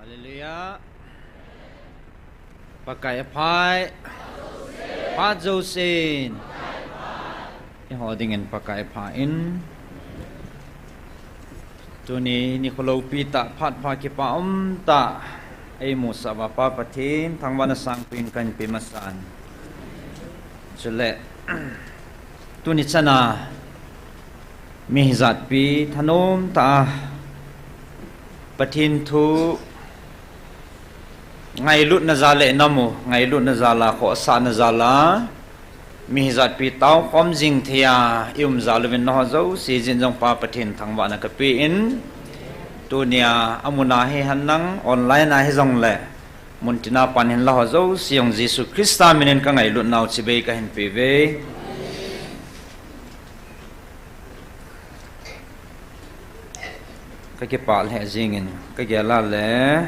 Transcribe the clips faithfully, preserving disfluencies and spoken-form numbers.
Hallelujah. Pakai aphai. Phat jousen. Eiho dingin Pakai apha in. Tuni nikho loupi tah, phat pha kipa um tah eimusah uva Pa Pathen thangvahna sangpen kahin pe masan. Chule, tuni chana mi hijatpi thanom tah a Pathen thu ngailutna jal le namu, ngailutna jal a, khohsahna jal a, mi hijatpi taokhom jing thei a i um jal uvin, nangho jouse jin jong Pa Pathen thangvahna kape in, tunia amun a hihen lang online a hijongle, muntina pan hinla ho jouse jong Jesu Christa minin ka ngailutnau chibai kahin pe uve. Ka kipah lheh jingin ka gel a le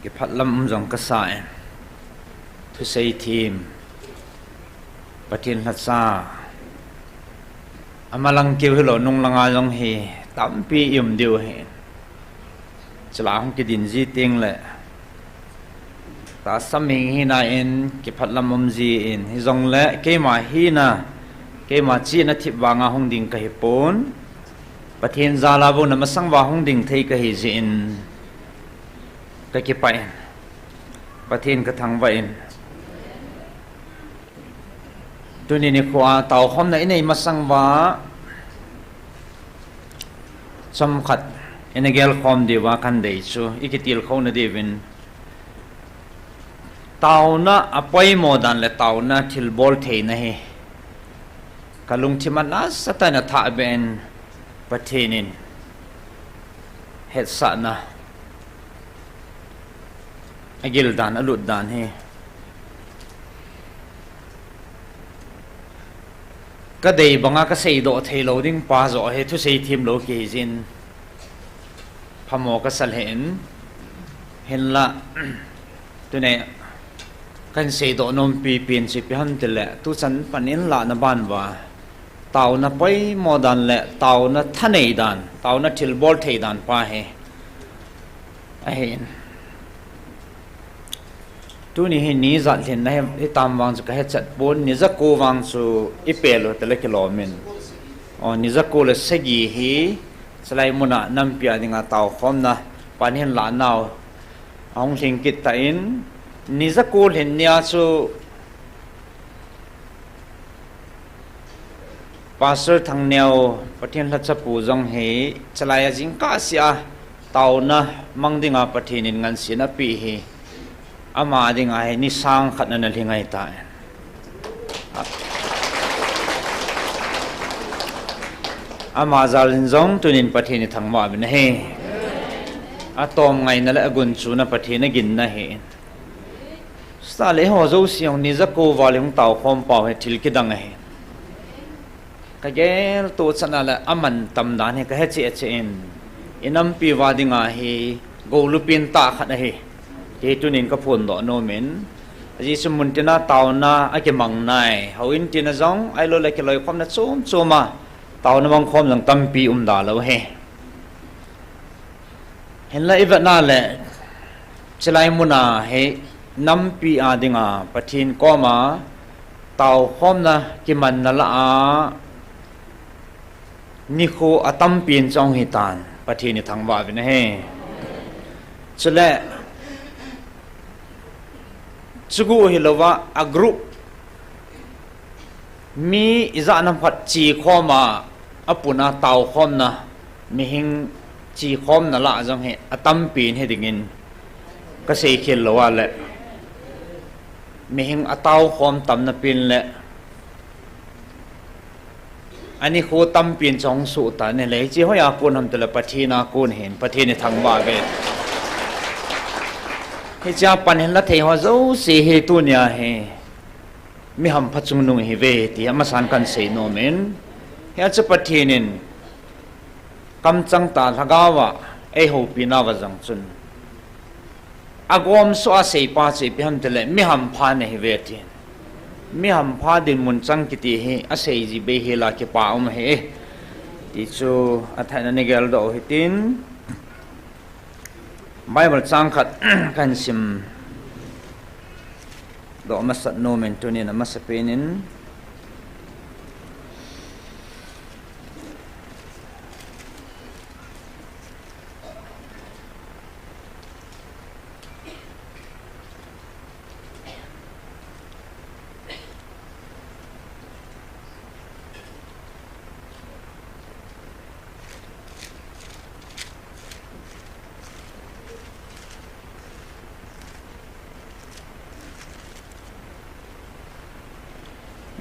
kiphatlam um jong kasa e. Thusei them, Pathen lhacha, amalang keu hilou nung langa jong hi tampi i um diu ahi. Chule hung kidin ji teng le tahsa mihing hina in kiphatlam um jin, hijongle keima hina, keima chihna thip vanga hung ding kahi pon, Pathen jal a bou na masang uva hung ding thei kahi jeh in ka kipah in, Pathen ka thangvah in. Tuni nikho a taokhomna i nei masang uva chomkhat i na gelkhom diuva kahin dei chu, i kitilkhouna diuvin, taona apoimo dan le taona thilbol theina hi ka lungthim a nasatah in athah beh in, Pathen in hetsahna agil dan, alut dan hi ka dei banga ka seidoh theilou ding pa joh hi thusei them lou kihi jin phamo kasa lheh in, hinla, tuni kahin seidoh nom pipen chu ipi ham itile, tuchan pan in lahna ban uva taona poimo dan le taona thanei dan, taona thilbol thei dan pa hi ahin. Tuni hi ni ijat lhinna hi, hitam vang chu ka hechat pon, ni jako vang chu i pel u tile kilom in. O, ni jako le sagi hi, chulai muna nampi a dinga taokhomna pan hinlahnau ahung lhing kit tan, ni jako lhin nia chu Pastor Thangneo, Pathen lhacha pu jong hi, chulai a jingkah seh a, taona mang dinga Pathen in ngansena apeh hi, ama dinga hi ni sang khat ana lhing ahitai. Ama jal in jong tunin Pathen i thangvah uvin ahi. Atom ngaina le agunchuna Pathen aginna ahi. Chutah le eiho jouse jong ni jako val hung taokhom pau hi thil kidang ahi. Ka geltoh chan a le amantam dan hi ka he cheh cheh in, i nampi uva dinga hi goulupen tah khat ahi ti tunin ka phondoh nom in, ajeh chu muntina taona akimang nai, houin tina jong ahilou le kiloikhomna chom chom a taona mangkhom jong tampi um da lou ahi. Hinla i vetna le, chulai muna hi nampi a dinga Pathen koma taokhomna kimanna lah a nikho atampen chu ahung hitan, Pathen i thangvah uvin ahi. Chule, chugu hilouva a group mi ijat ham khat chekhom a, apuna taokhomna, mihing chekhomna lah jong hi atampen hi dingin ka seikhel lou a le, mihing ataokhom tamna pen le anikho tampen chu ahung soh tan ahile, hiche hoiya kon ham itile Pathen a kon ahin, Pathen i thangvah uve. Hichea pan hinla thei ho jouse hi tunia hi mi hampha chungnung ihiuve ti amasan kahin seinom in, hia chu Pathen in kamchang tah lhagao a eihoupinauva jong chun agomsoh a seipa chu ipi ham itile mi hampha nahiuve tin, mi hampha dinmun chang kiti hi aseiji beihel a kipa um ahi ti chu athaina in geldoh u hitin. Bible chang khat kahin simdoh masat nom in tunin amasapen in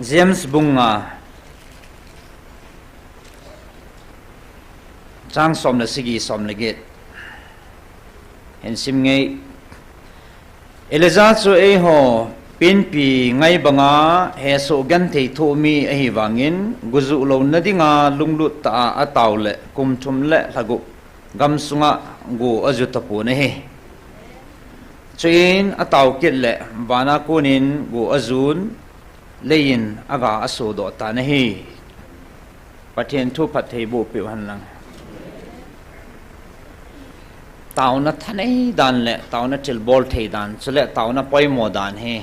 James bung nga, chang som le sagi, som le get. Hin sim nge. Elijah chu eiho penpi ngai banga hesoh genthei thoh mi ahi vangin, go juh louna dinga lunglut tah a atao le kum thum le lha gup gamsunga go aju tapon ahi. Chuin atao kit le vana konin go ajun, leiyin aga asodoh tan ahi. Pathen thu phatthei boh peh hen lang. Taona thanei dan le taona thilbol thei dan, chule taona poimo dan hi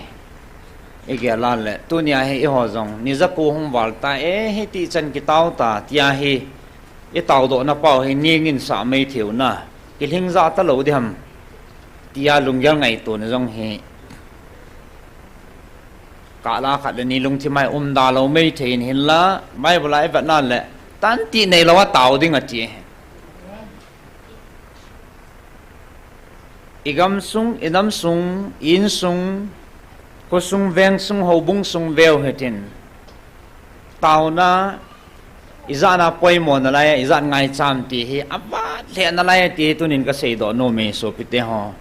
igel a le, tunia hi eiho jong ni jako hung val ta e, hiti chan kitao ta, tia hi itao dohna pau hi ningin sah mai thei u na, kilhing ja talou ding ham, tia lunggel ngaito na jong hi kala khat le ni lungthim a hi umda lou mai thei in, hinla Bible a ivet na le, tanti neilou a tao ding ati. Igamsung, inamsung, insung, khosung, vengsung, houbung sung veu hitin, taona ijat a poimo nalai, ijat ngaichat ti hi avat lheh nalai ti hi tunin kaseidoh nom e sopite ho.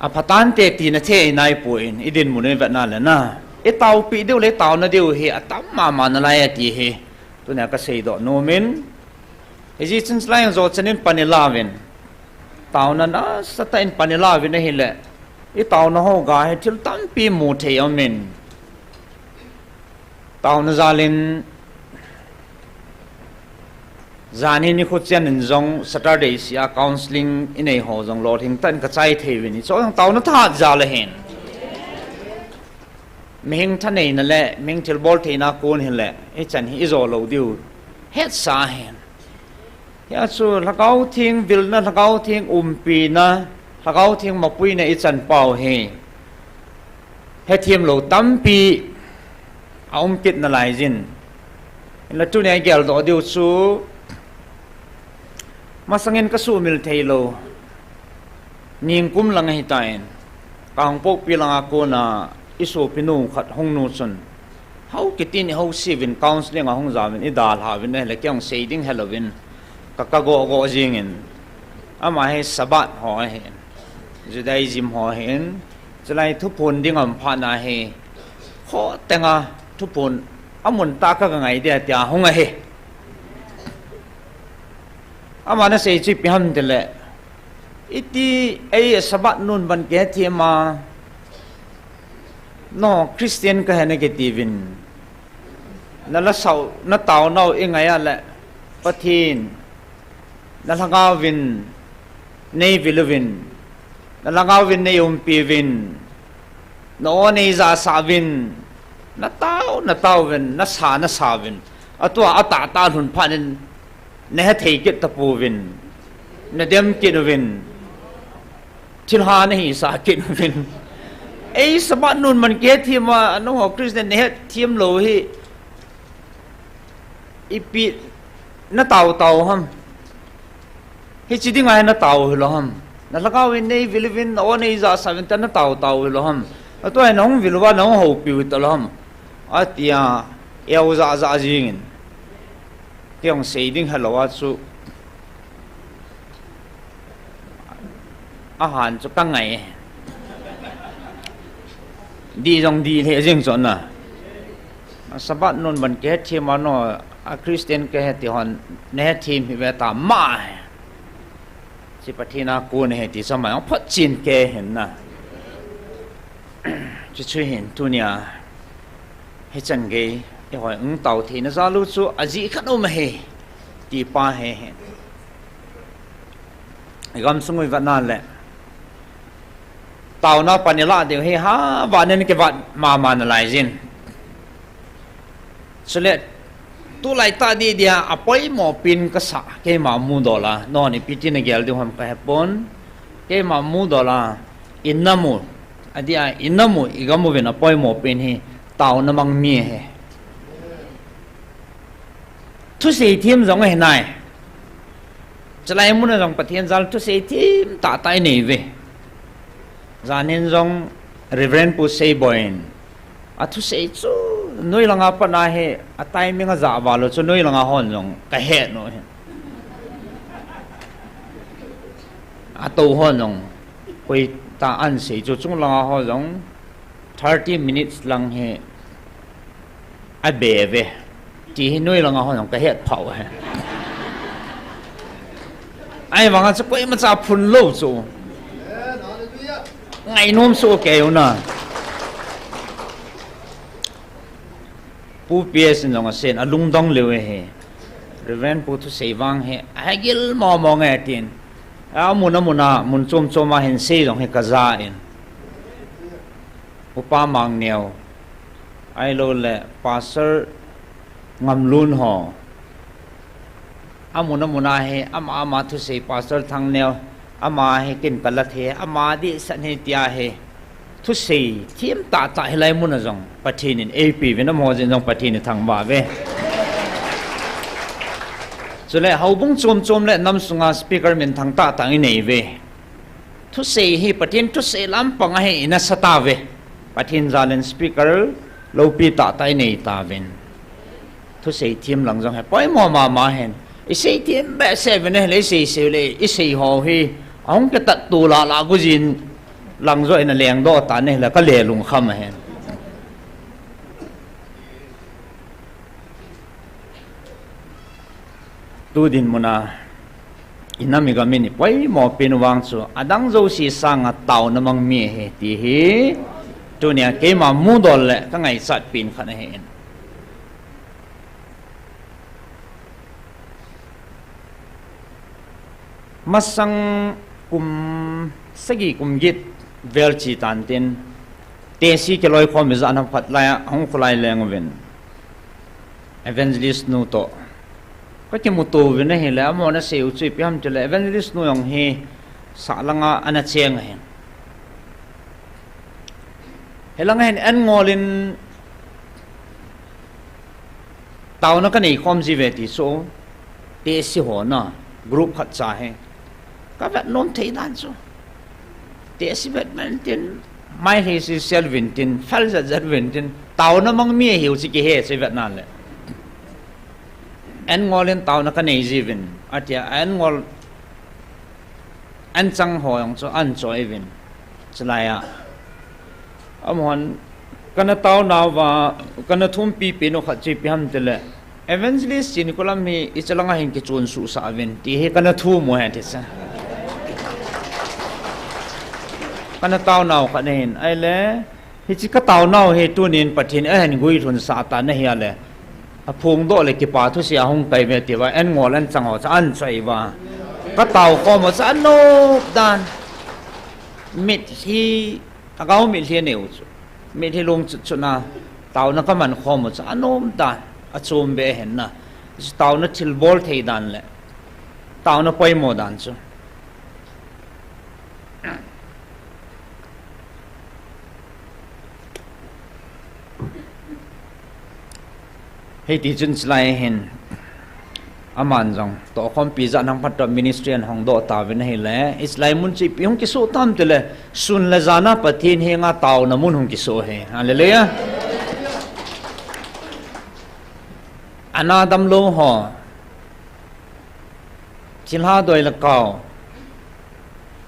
Aphatante tina thei naipon, idinmun ivet na le na, itaopeh diu le taona diu hi atam mama nalai ti hi tunia kaseidoh nom in, hijeh chun chulai in jo chan in pan ilauvin, taona nasatah in pan ilauvin ahile, itaona ho ga hi thil tampi mu thei aum in, taona jal in, janhi nikho chan in jong Saturday sia counselling inei ho jong lolhing tah in kachai thei uvin, hichu jong taona thahat jal ahin. Mihing thaneina le mihing thilbol theina kon hile, hichan hi ijo lou diu hetsa ahin. Hia chu Lhagao Theng vilna, Lhagao Theng umpina, Lhagao Theng mapuina ichan pau hi hethem lou tampi aum kit nalai jin. Hinla tunia igeldoh diu chu, masangin kasuhmil theilou ningkum lang ahitan, Kangpokpi langa kona isopinu khat hung nu chun, hou kitin ihouse uvin, counselling a hung jauvin, idalha uvin ahile, kei jong sei ding helouvin, ka, kagoh goh jingin, ama hi Sabbath ho ahin, Judaism ho ahin, chulai thuphon ding aum phatna hi, khoh tenga thuphon amun tah kaga ngai dia tia hung ahi. Ama nasei chu ipi ham tile, iti ei Sabbath nun ban kihethem a, no Christian kahi nakiti uvin, nalasau, nataonau ingai a le, Pathen, nalhagao vin neivil uvin, nalhagao vin neiumpi uvin, na-o neijahsah uvin, natao natao uvin, nasa nasa uvin, atua atahtah lhun phat in nahethei kit tapouvin, nadem kit uvin, thilha nahisah kit uvin. Ei Sabbath nun man kihethem a, nangho Christian nahethem lou hi ipi natao tao ham? Hiche dinga hi natao hilou ham? Nalhagao vin neivil uvin, na-o neijahsah uvin tia natao tao hilou ham? Atua hi nahung vil uva nahung houpiu hitalou ham, atia eojah jah jingin, kei jong sei ding helou a chu ahan chu kangai. Dih jong dih lheh jeng chu na. Sabbath nun ban kihethem a, no, a Christian kahi ti hon nahethem hih ve ta ma. Hiche Pathen a kon ahi ti chu ama jong photchen kei hin na. Chuchu hin tunia hichan gei ihoi hung tao theina jal u chu ajeh khat um ahi, ti pa hi hin. Gam sung u i vet na le, taona pan i lah diu hi ha, vat nen kivat mama nalai jin. Chule, tulai tah dih dia, a poimo pen ka sa, keima mudol a, non ipi ti na gel diu ham ka he pon, keima mudol a, i nam u, a dia, i nam u, i gam uvin a poimo pen hi, taona mang mi ahi. Thusei thiem jong ahi nai. Chulai mun a jong Pathen jal thusei thiem tah tah i nei uve. Jan hin jong Reverend Pu Seiboi in a thusei chu noi langa pat na hi a timing a ja val u chu noi langa hon jong ka het u ahi. A tou hon jong koi tah an sei chu chung langa hon jong thirty minutes lang hi a be uve. Ti hi noi langa hon jong ka het pha u ahi. Ahivang a chu koima cha phun lou chu. Ngainom soh kei u na. Pu P S in jong a sen, a lungdong lheh u ahi. Reverend Pu thusei vang hi a hegil momo nge tin. A mun a mun a, mun chom chom a hin sei jong hi ka ja in. Upa Mangneo, ahilou le Pastor Ngamlun ho. A mun a mun a hi, ama ama thusei Pastor Thangneo, ama hi kin ka la thei, ama dih san hi tia hi. Thusei thiem tah tah hilai mun a jong Pathen in ei pe uvin, amaho jeng jong Pathen i thangvah uve. Chule houbung chom chom le nam sunga speaker minthang tah tah i nei uve. Thusei hi Pathen thusei lampang a hi i nasa tauve. Pathen jal in speaker loupi tah tah i nei tauvin. Thusei thiem lang jong hi poimo mama hen. I sei thiem behseh uvin ahile i sei sei u le i sei ho hi ahung kitat tu lah lah gu jin lang jong in a lengdoh tan ahile ka le lungkham ahen. Tu dinmun a i nam i gam in i poimo pen u vang chu adang jouse sanga taona mang mi ahi ti hi tunia keima mudol le ka ngaichat pen khat ahi in. Masang kum sagi kum get vel chi tan tin, tehse kiloikhom i jat ham khat lai a hung kholai leng uvin. Evangelist nu toh ka kimuto uvin ahile, amahon asei u chu ipi ham tile, Evangelist nu jong hi sah langa ana cheng ahin. Hilanga hin an ngol in taona ka neikhom ji uve ti chu, tehse ho na, group khat cha hi. Ka vet nom thei dan chu. Tehse vet vet tin, mailhei sisel uvin tin, fel jet jet uvin tin, taona mang mi ahiu chu kihe chu i vet na le. An ngol in taona ka nei ji uvin, atia, an ngol an chang ho jong chu an choi uvin. Chulai a amahon, kana taonau va, kana thumpi pen u khat chu ipi ham tile, Evangelist Chinkolam hi i chalanga hin kichon suhsah uvin, ti hi kana thum u ahi ti chu. Kana taonau khat ahin, ahile, hiche ka taonau hi tunin Pathen in ahin guilhunsah tan ahile, aphongdoh le kipa thusei ahung kai uve tia, an ngol an chang ho chu an choi uva. Ka taokhom u chu anop dan. Mitlhi, lhagao mitlhi anei u chu. Mitlhi lungchut chut na, taona ka mankhom u chu anom dan, achom be ahin na. Taona thilbol thei dan le taona poimo dan chu. Hiti chun chulai hin aman jong tohkhompi jat nang phat toh ministry ahin hongdoh tauvin ahile, chulai mun chu ipi hung kisoh tam tile, sun le jan a Pathen henga taona mun hung kisoh ahi. Hallelujah. Ana damlou ho, thilha doi le kao,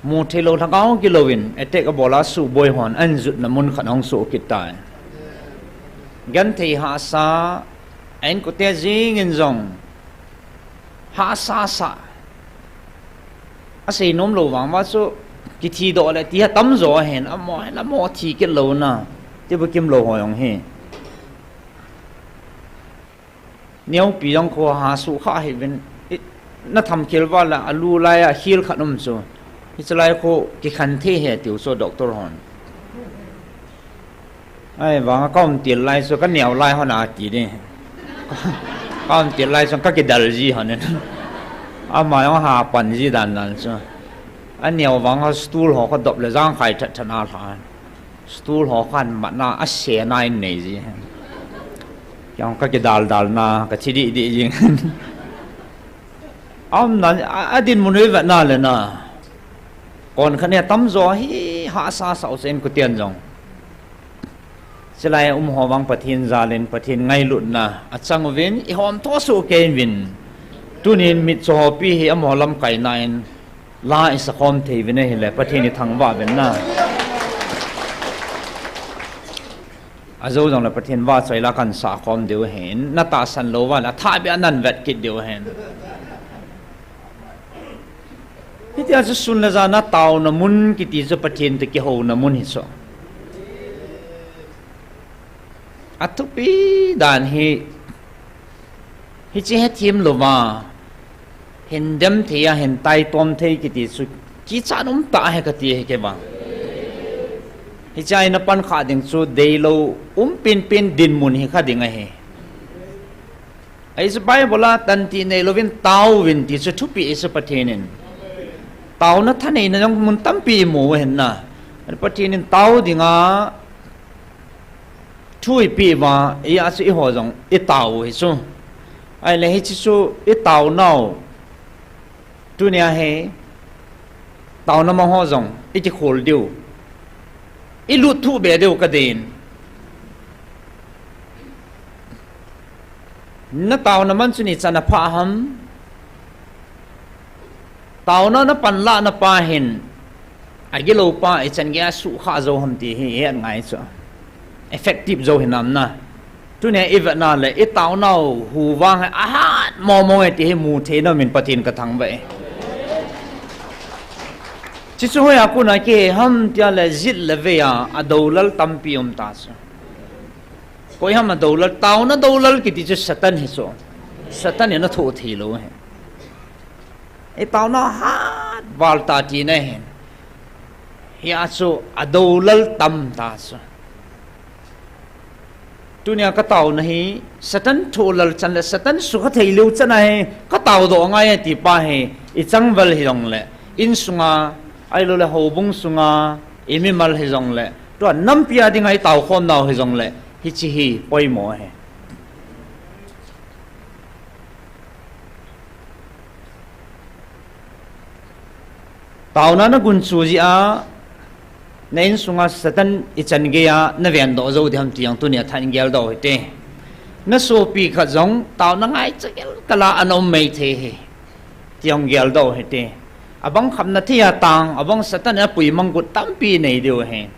mutheilou lhagao gilouvin attack abol a suboi hon ahin jutna mun khat ahung soh kit tai. Genthei hahsa, a inkote jeng in jong hahsa sah. Asei nomlou vang uva chu kithi doh le ti atamjo ahin, amaho hin amaho thi kit louna, tibukim lou ho jong hi. Neopi jong khoha sukha hih uvin, na thamkhel uva le alu lai a khel khat um chu, Hichelai khu kikhen thei ahi tiu chu doctor hon. Ahivanga ka um til lai chu ka neo lai hon ati ding. Ka um til lai chu ka kidal ji hon in. Ama jong ha pan ji dan dan chu. Aneo vang ho stool ho ka dop le jangkhai that that na lha. Stool ho khan matna a se na in nei ji. Jong ka kidal dal na ka thi dih dih jing. Aumna a, a dinmun u i vet na le na. Kon khat nia tamjo hi hahsa sa u chen kutian jong. Chulai um ho vang Pathen jal in Pathen ngailutna a chang uvin i hom tho soh kei uvin. Tunin mitcho hopi hi amaho lamkaina in la i sakhom thei uvin ahile Pathen i thangvah uvin na. Ajou jongle Pathen vahchoi la kan sakhom diu ahin, na tahsan lou uva le athah beh a nan vet kit diu ahin. Hitia chu sun le jan a taona mun kiti chu Pathen toh kihouna mun hi chu. Athupi dan hi, hiche hethem louva, hin dem thei a, hin taitom thei kiti chu kichat um tah ahi kati ahi kei vang. Hiche a i na pan kha ding chu deilou um penpen dinmun hi kha ding ahi. Ahi chu Bible a tantih neilouvin taovin ti chu thupeh ahi chu Pathen in. Taona thaneina jong mun tampi imu u ahin na. Pathen in tao dinga thu eipeh uva, hijeh a chu eiho jong i tao u ahi chu. Ahile hiche chu i taonau. Tunia hi taona mang ho jong i kikhol diu. I lut thuh be diu ka dein. Na taona man chu nichan a phah ham? Taona na panlah na pa hin agilou pa ichan gei a suhkhah jou ham ti hi i het ngai chu. Effective jou hinam na. Tunia i vetna le i taonau hu vang hi ahat momo e ti hi mu thei nom in Pathen ka thangvah e. Chuche chu hoiya kona kihe ham tia le jit le vei a adoulal tampi um ta chu. Koi ham adoulal, taona doulal kiti chu Satan hi chu. Satan in athoh thei lou hi. I taona hat val ta tina hin. Hijeh a chu adoulal tam ta chu. Tunia ka taona hi Satan thohlal chan le Satan sukha thei leu chan a hi ka taodoh ngai e ti pa hi i changval hijongle, insunga, ahilouleh houbung sunga, i mimal hijongle, tua nampi a dinga i taokhom nau hijongle, hiche hi poimo ahi. Taona na gunchu jeh a, na insunga Satan ichan gei a na vendoh jou ding ham ti jong tunia thain geldoh u hite. Na sopi khat jong taona ngaicha gelkal a ana um maithei hi, ti jong geldoh u hite. Abang khamna thei a tang, abang Satan in apui mang got tampi nei diu ahi.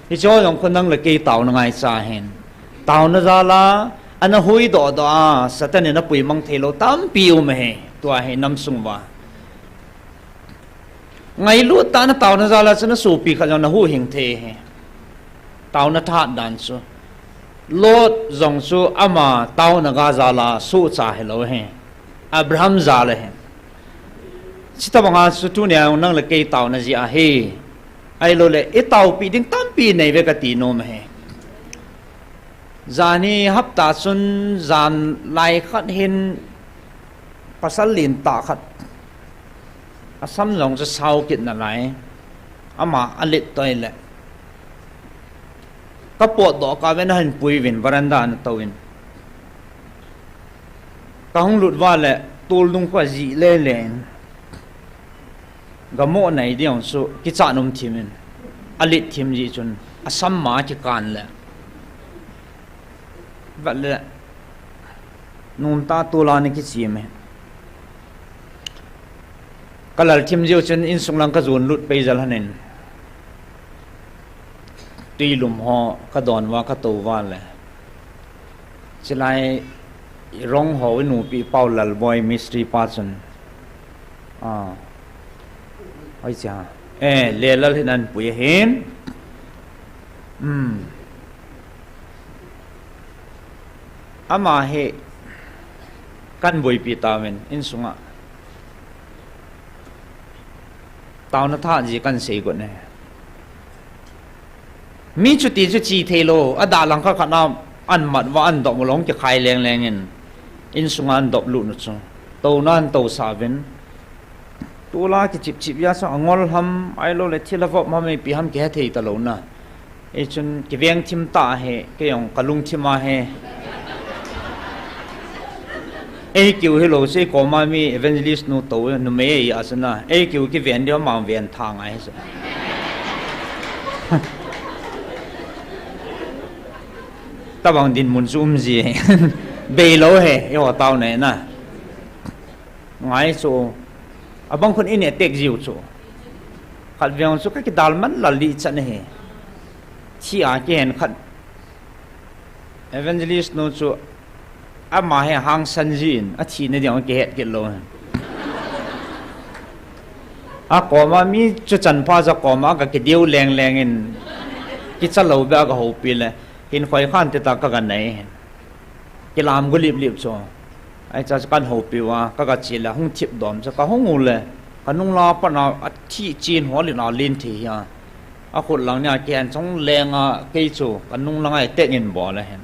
Hicheho jong khu nang le kei taona ngaicha ahin. Taona jal a ana huhdoh doh a Satan in apui mang theilou tampi um ahi. Tua hi namsung uva ngailut tah a na taona jal a chu na sopi khat jong na huhhing thei ahi. Taona thahat dan chu. Lot jong chu ama taona ga jal a sohcha hilou ahi. Abraham jal ahi. Chutobanga chu tunia jong nang le kei taona jeh ahi. Ahilouleh i taopeh ding tampi nei uve kati nom ahi. Jan hi hapta chun jan lai khat hin pasal lentah khat, asam jong chu sao kit nalai, ama alet toh ahile, ka potdoh kah uvin ahin pui uvin veranda a ana touvin, ka hung lut uva le toldung khu ajih lele in, gamoh nai ding jong chu kichat um thim in, alet thim jeh chun asam ma akikan le, vet le, nomtah a tol a ana kichem e. Ka lal thim jeh u chun insung lang ka jon lut pei jel hon in, twilum ho ka don uva ka tou uva le, chulai i rong ho i nupi pau Lalboi mistri pa chun, a, hoiche, eh, Lelal hin ahin pui ahin. Ama hi kahin boipi tauvin insunga, Taona tha ji kan sei got ne. Mi chuti chu chi thei lou, a dah lang kha khat na an mat uva an dop u long kikhai leng leng in. Insunga an dop lut nu chu. Touna an to sa uvin. Tula kichip chip a chu angol ham, ahilou le thil avop ham, ipi ham kihe thei talou na. Ei chun kiveng thim ta hi, kei jong ka lungthim a hi. Ei kiu hilou sei koma mi evangelist nu to, numei ei a chu na. Ei kiu kiven diu mang ven tha ngai chu. Tabang dinmun chu um ji. Bei lou hi, ei ho tao nei na. Ngai chu. Abang khun in attack jiu chu. Khat veng chu ka kidal man lal li chan hi. Thi a kihen khat. Evangelist nu chu ama hi hangsan jin, athi na ding kihet kit lou. A koma mi chu chan pha ja koma ka kidiu leng leng in kicha lou be ka houpi le. Hin khoi khan te ta ka ga nei. Kilam gu lip lip chu. Ai cha chu kan houpi uva, ka ga chi le, hung thip dom chu ka hung u le. Ka nung la pa na a thi chin ho lin a lin thi hi a. A khut lang nia kihen chong leng a kei chu, ka nung lang ai tek in bol a hen.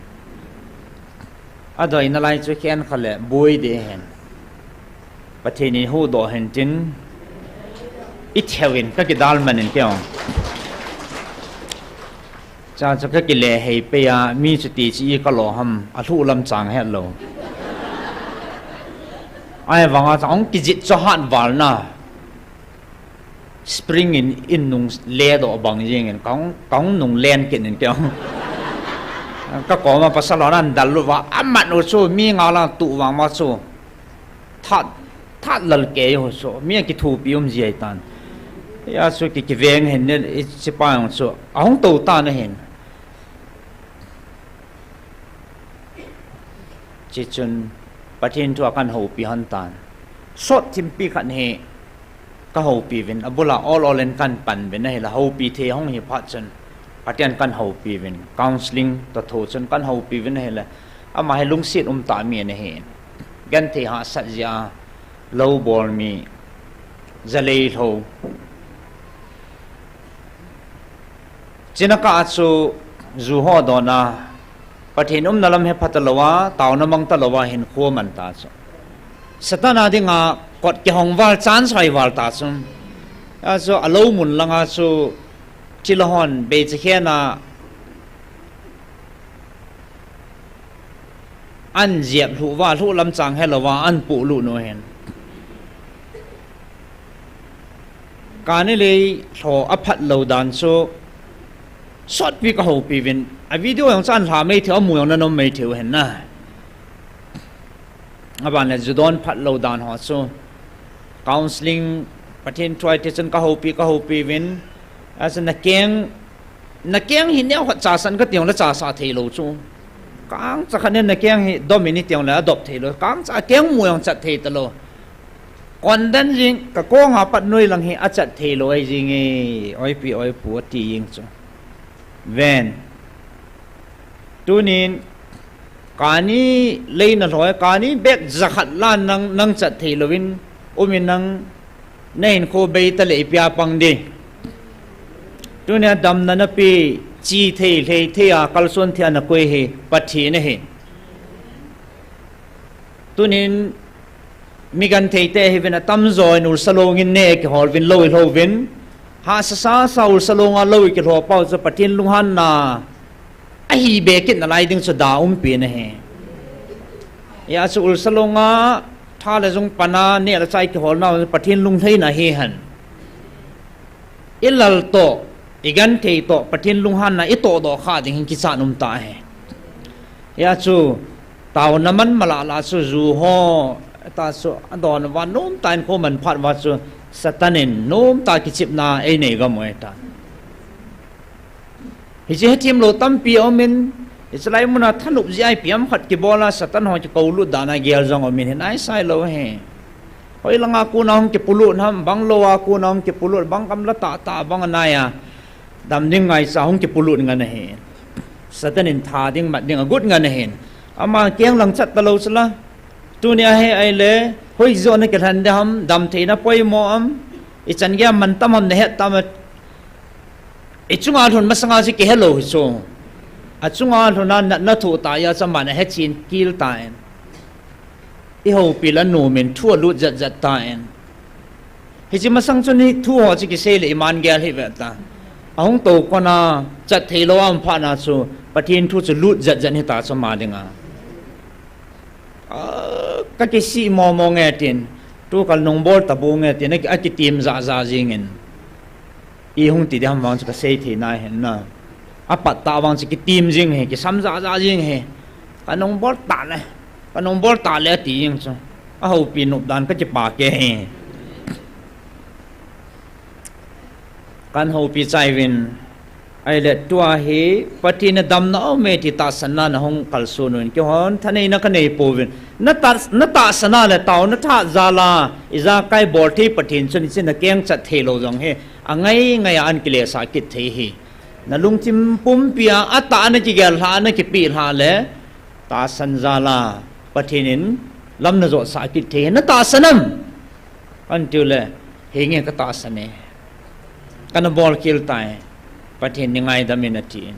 A doi na lai chu kihen kha le, bui de hen. Pathen in hu do hen tin, i theu in ka kidal man in kei ong. Cha chu ka kile hei pe a, mi chu ti chi i ka lo ham, a hlu lam chang het lo. Ai vanga chang kijit cho hat val na. Spring in, in nung le do bang jing in, kong, kong nung len kin in kei ong. Ka koma pasal hon an dal lu va, amat u chu, mi nga lang tu vang ma chu. That, that lal kei ho chu, mi a kithupi um ji ai tan. Ya chu ki, kiveng hen ne, i chipa ong chu, ahung to ta na hen. Chi chun, Pathen thu a kan houpi hon tan. Sot thimpi khat hi, ka houpi uvin, abula ol ol in kan pan uvin, ahila houpi thei hung hi phat chun, Pathen kan houpi uvin, counseling to tho chun kan houpi uvin, ahila ama hi lungset um ta mi ana hi. Genthei hahsat jia, lou bol mi, jalei lou. China ka chu ju ho dona, Pathen umna lam he phat lou a, taona mang ta lou a, hin kho man ta chu. Satan a dinga kot kihong val chance hoi val ta chu. A chu a lou mun langa chu thil a hon bei chi khen a an jep hlu va, hlu lam chang he lou va, an pu lu nu hen. Kani lei lho a phat lou dan chu sot pi ka houpi uvin. A video jong chan hla mei theu, a mu jong na nom mei theu hen na. A ban le ju don phat lou dan ho chu. Counseling, Pathen thu a te chun ka houpi, ka houpi uvin. A chun na keng, na keng hi neo khat cha san ka ti jong le cha sa thei lou chu. Kang cha khat ne na keng hi dom in i ti jong le a dop thei lou. Kang cha keng mu jong chat thei ta lou. Kon dan jing ka kong a pat noi lang hi a chat thei lou ai jing e, oi pi oi pu a ti jing chu. Ven. Tunin, kani lei na lhoi, kani bek jakhat lan nang, nang chat thei louvin, umin nang, na hinkho bei ta leh i pia pang di. Tunia damna na pi, chi thei, hlei thei a, kalsuan thei a na koi hi, Pathen ahi. Tunin, mi genthei te hi vin a tamjo in ulsa longin ne kihol vin lou i lhou vin. Hahsa sa sa ulsa longa lou i kilhou pau chu Pathen lunghanna ahi be kit nalai ding chu da umpi na hi. Hia chu ulsa longa tha le jung pana ne le chai kihol na Pathen lunglhaina hi hen. I lal toh, i genthei toh, Pathen lunghanna i toh doh kha ding hin kichat um ta hi. Hia chu, taona man mala la chu ju ho, ta chu, a don va nom ta in kho man phat va chu, Satan in nom ta kichipna ei nei gam u ahi ta. Hiche hethem lou tampi a um in, hiche lai muna thanop ji ai piam khat kibol a, Satan ho kikou lut dan a gel jong um in, hin ai sai lou hi. Hoi langa kona hung kipulut ham, bang lou a kona hung kipulut, bang gamla tah tah bang anai a. Dam ding ngaichat hung kipulut ngan ahi. Satan in tha ding mat ding agot ngan ahin. Ama keng lang chat ta lou chu la. Tunia hi ai le, hoi jo na kilhen de ham, dam theina poimo am. Ichan gei a mantam ham nahet tam a, ichunga lhun masanga chu kihelou hi chu. Achunga lhun a natna thoh tah a chu aman ahechen kit tan. Ihoupi le anom in thu alut jat jat tan. Hiche masang chun hi thu ho chu kisei le iman gel hih ve ta. Ahung tou kon a chat theilou a um phat na chu Pathen thu chu lut jat jat hita chu ama dinga. A, kakisih momo nge tin, tukal nung bol ta bu nge tin, aki, akitim ja ja jing in. Ihung ti ding ham vang chu kasei thei nai hen na. Apat ta vang chu kitim jing hi, kisam ja ja jing hi. Kanung bol ta le, kanung bol ta le ati jing chu. Ahoupi nop dan kakipah kei hi. Kan houpi chai uvin. Ahile tua hi Pathen in damna aume ti tahsanna nahung kalson uvin. Keihon thaneina kanei pouvin. Na tah, na tahsan a le taona tha jal a ijakai bol thei Pathen chun hiche nakeng chat theilou jong hi angai ngai a ahin kilesah kit thei hi. Nalungthim pumpi a atah a nakigel lha, nakipeh lha le tahsan jal a Pathen in lam najotsah kit thei hi. Na tahsan am? Ahin tiu le, henge katahsan e. Kana bol kit tai. Pathen in ngaidam in ati in.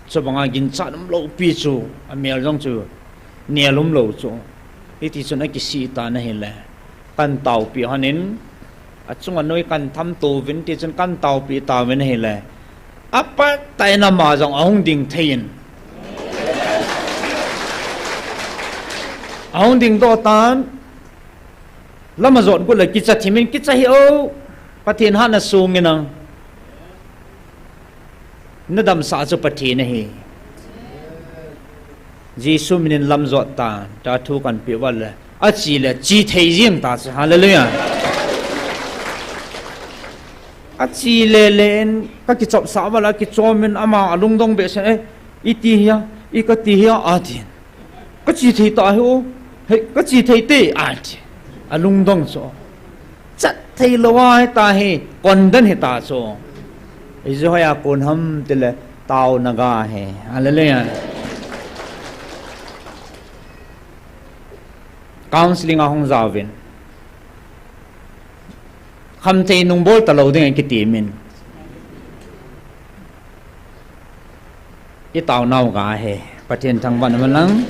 Chubanga ginchat umlou pi chu, amel jong chu nel umlou chu. Hiti chun akisih tan ahile, kan taopi hon in, achunga noi kan tham to uvin, ti chun kan taopi tauvin ahile, apat tah in ama jong ahung ding thei in. Ahung ding doh tan, lam ajot got le kicha thim in, kicha hih o, Pathen hatna song in nang. Nadamsah chu Pathen ahi. Jesu min in lam jot tan, tia thu kan peh uva le, ache le che thei jeng ta chu, hallelujah. Ache le le in, kakichopsah uva le, akichom in ama alungdong behseh in, eh, iti hia, i kati hia, atin. Kache thei ta hi o, hei, kache thei te, ati. Alungdong chu. Chat theilou a hita hi, kondan hita chu. Ijeh hoiya kon ham tile, taona ga hi. Hallelujah. Counseling a hung jaovin. Khamthei nung bol talou ding akiti min. Itaonau ga hi, Pathen thangvah in umhen lang.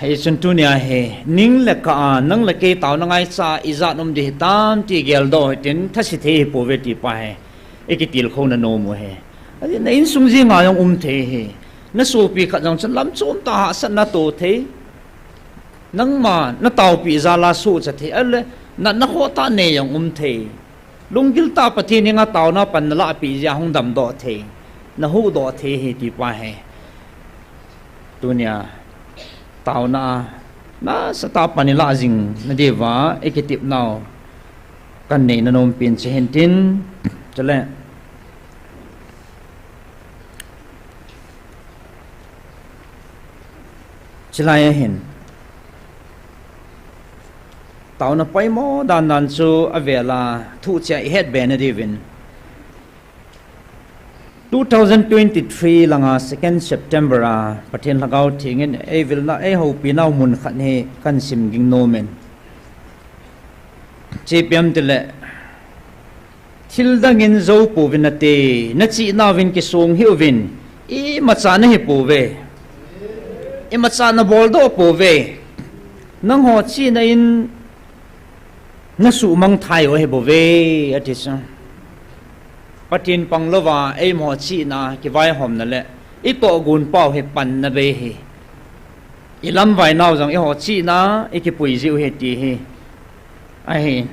Hichun tunia hi, ning le kah a, nang le kei taona ngaicha ijat um ding hitam ti geldoh hitin, thase thei hi pouve ti pa hi, ikitilkhouna nom u hi. Ahi, na insung jenga jong um thei hi. Na sopi khat jong chun lam chom tah a hahsatna to thei. Nangma, nataopi jal a sohcha thei. Ahile, na, nakhoh tah nei jong um thei. Lunggil tah Pathen henga taona pan nalah peh jeh a hung damdoh thei. Nahuhdoh thei hi ti pa hi. Tunia, taona a, nasatah a pan ilah jing nadiuva, ikitepnau. Kanei nanom pen chu hitin, chule. Chulai a hin. Taona poimo dandan chu avel a thucheh a ihet be nadiuvin. Two thousand twenty-three langa second September a Pathen Lhagao Theng in eivilna eihoupinau mun khat hi kahin sim ging nom in. Ipi ham itile, thildang in jou pouvin nate, nachihnauvin kisong hih uvin, imacha nahi pouve. Imacha naboldoh pouve. Nangho chihna in nasuhmang thei u ahi bouve, ati chu. Pathen panglouva, eimaho chihna, kivaihomna le, itohgon pau hi panna bei hi. Ilamvainau jong eiho chihna, ikipui jiu ahi ti hi. Ahi.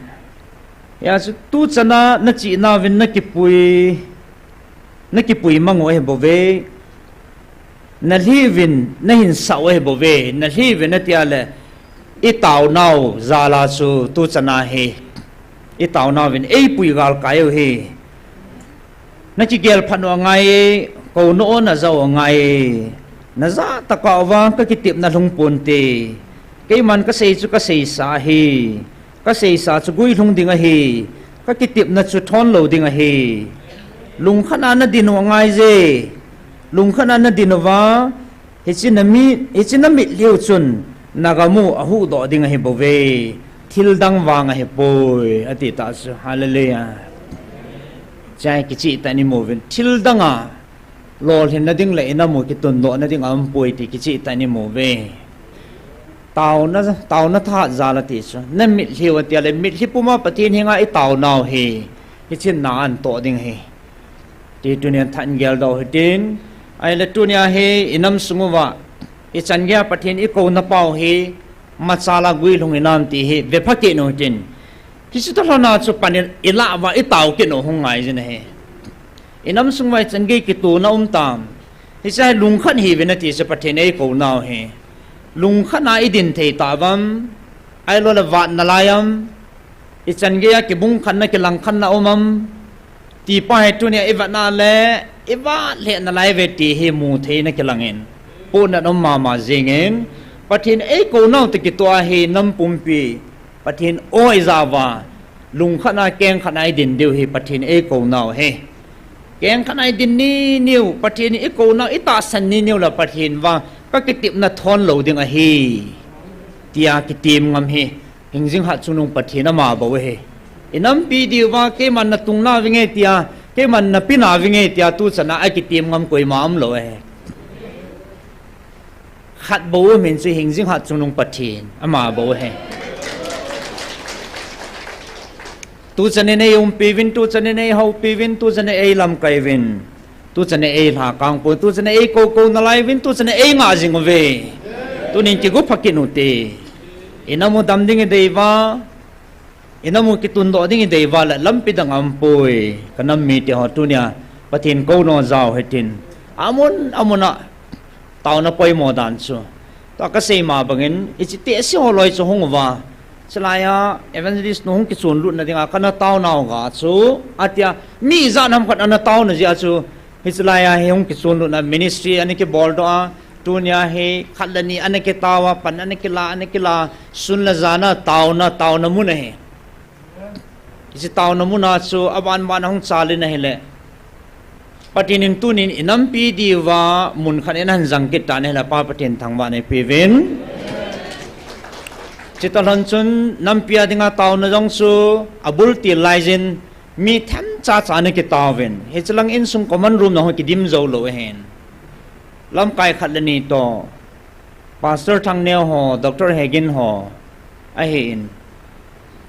Hijeh chun tuchana nachihnauvin nakipui, nakipui mang u ahi bouve. Nalhiuvin nahinsah u ahi bouve. Nalhiuvin natia le, itaonau jal a chu tuchana hi. Itaonauvin eipui galkai u ahi. Nakigel phat u angai, kou na-o najah u angai. Najah tah uva kakitepna lhung ponte. Keiman kasei chu kaseisa ahi. Kaseisa chu guilhung ding ahi. Kakitepna chu thon lou ding ahi. Lungkhat a nadin u angaije. Lungkhat a nadin uva, hiche namit, hiche namit lheh u chun nagam u ahuhdoh ding ahi bouve. Thil dang vang ahipoi, ati ta chu. Hallelujah. Chai kichih tah in imu uvin. Thil dang a lolhinna ding le inam u kitundohna ding aumpoi ti kichih tah in imu uve. Taona, taona thahat jal ati chu. Na mitlhi u ati a le, mitlhi puma Pathen henga itaonau hi, hiche na antoh ding ahi. Ti tunia tha in geldoh hitin. Ahile tunia hi inam sung uva ichan geiya Pathen ikouna pau hi, machal a guilhung inam ti hi, vepha kit u hitin. Hiche toh lhona chu pan i, ilah uva itao kit u hung ngai jin ahi. Inam sung uva ichan gei kitona um tam. Hiche hi lungkhat hiuvin ati chu Pathen eikounau hi. Lungkhat a idin thei tauvam, ahilou le vatna lai am, ichan geiya kibungkhatna kilangkhatna um am, ti pa hi tunia ivet na le, ivet lheh nalai uve ti hi mu theina kilangin, pohnat um mama jingin, Pathen eikounau toh kitoh a hi nam pumpi, Pathen o ijah uva, lungkhat a kengkhat a idin diu hi Pathen eikounau ahi. Kengkhat a idin niniu, Pathen ikounau itahsan niniu le Pathen vang kakitepna thon lou ding ahi, tia kitem ngam hi hingjing hat chungnung Pathen ama bou ahi. Inampi diuva keiman natung nauvinge tia, keiman napi nauvinge tia tuchan a akitem ngam koima umlou ahi. Khat bou um in chu hingjing hat chungnung Pathen ama bou ahi. Tuchan in eiumpiuvin, tuchan in eihoupiuvin, tuchan in eilamkaiuvin, tuchan in eilhakangpon, tuchan in eikoukou nalaiuvin, tuchan in eingah jing uve. Tunin kigo pha kit ute. Inam u dam ding idei uva, inam u kitundoh ding idei uva le lampi dang aumpoi. Kanam mite ho tunia Pathen kounou jao hitin. Amun amun a taona poimo dan chu, tua kasei ma bangin, hiche tehse ho loi chu hung uva, chulai a evangelist nu hung kichonlutna dinga kana taonau ga chu, atia, mi ijat ham khat ana taona jeh a chu, hiche lai a hi hung kichonlutna ministry ana kiboldoh a, tunia hi khat le ni ana kitao a, pan ana kila, ana kila, sun le jan a taona, taona mun ahi. Hiche taona mun a chu aban ban a hung chal in ahile, Pathen in tunin inampi diuva mun khat in ahin jang kit tan ahile, Pa Pathen thangvahna eipeuvin. Chutoh lhon chun nampi a dinga taona jong chu abul til laijin mi themcha cha ana kitaovin. Hiche lang insung common room na ho kidim joulou ahin. Lamkai khat le ni toh, Pastor Thangneo ho, Doctor Hegin ho ahin,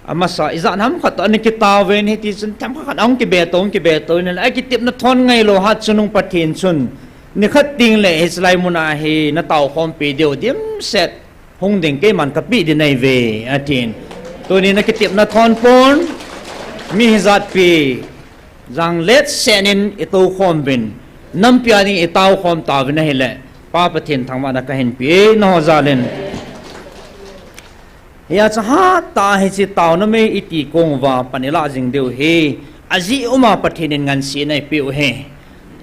amasa ijat ham khat toh ana kitaovin, hitichun themkhat khat ahung kibeto, ahung kibeto in, akitepna thon ngailou hat chungnung Pathen chun, nikhat tengle hiche lai mun a hi nataokhompi diu dimset hung ding keiman kapeh ding ahiuve, atin. Tunin akitepna thon pon, mi hijatpi jang letseh in itoukhom uvin, nampi a ding itaokhom tauvin ahile, Pa Pathen thangvahna kahin pe e, nangho jal in. Hia chu hattah a hiche taona mei iti kong uva pan ilah jing diu hi, ajeh um a Pathen in ngansena eipeh u ahi.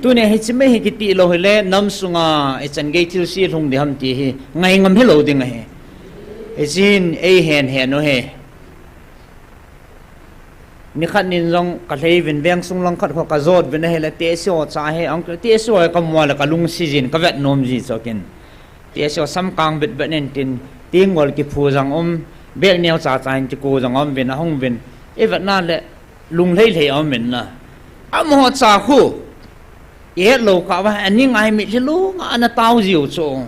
Tunia hiche mei hi kitih lou hile, nam sunga ichan gei thilse lhung ding ham ti hi ngai ngam hilou ding ahi. Hiche hin eihen hen u ahi. Nikhat nin jong kalhei uvin, vengsung lang khat kho kajot uvin ahile, tehse ho cha hi, ang, tehse ho hi kamu a le kalungset jin, kavet nom ji chu kin. Tehse ho samkang vetvet in tin, tenggol kiphu jong um, bag neocha cha in kiko jong um uvin, ahung uvin. Ivet na le, lunglhai lhai um uvin na. Amaho cha khu ihet lou kah uva, ani ngai mitlhi lunga ana tao jiu chu.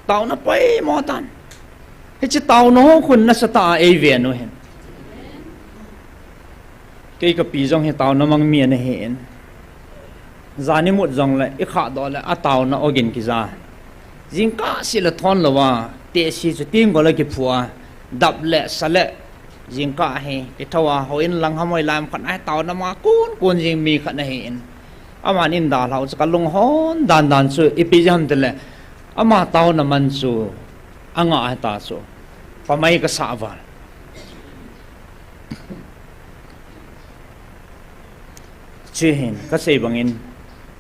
Taona poimo tan. Hiche taona ho khun nasatah a eiven u ahin. Kei kapi jong hi taona mang mi ana hin. Jan imut jongle, ikhahdoh le, ataona ogin kija. Jingkah seh le thon louva, tehse chu tenggol a kiphu a, dap le, sa le, jingkah hi, kithou a, houin lang ham hoilai ham khat a hi taona manga kon kon jing mi khat ana hin. Aman eidalhau chu kalunghon dan dan chu, ipi jeh ham itile, ama taona man chu, angah ahita chu, pamai kasah val. Chuhin, kasei bangin,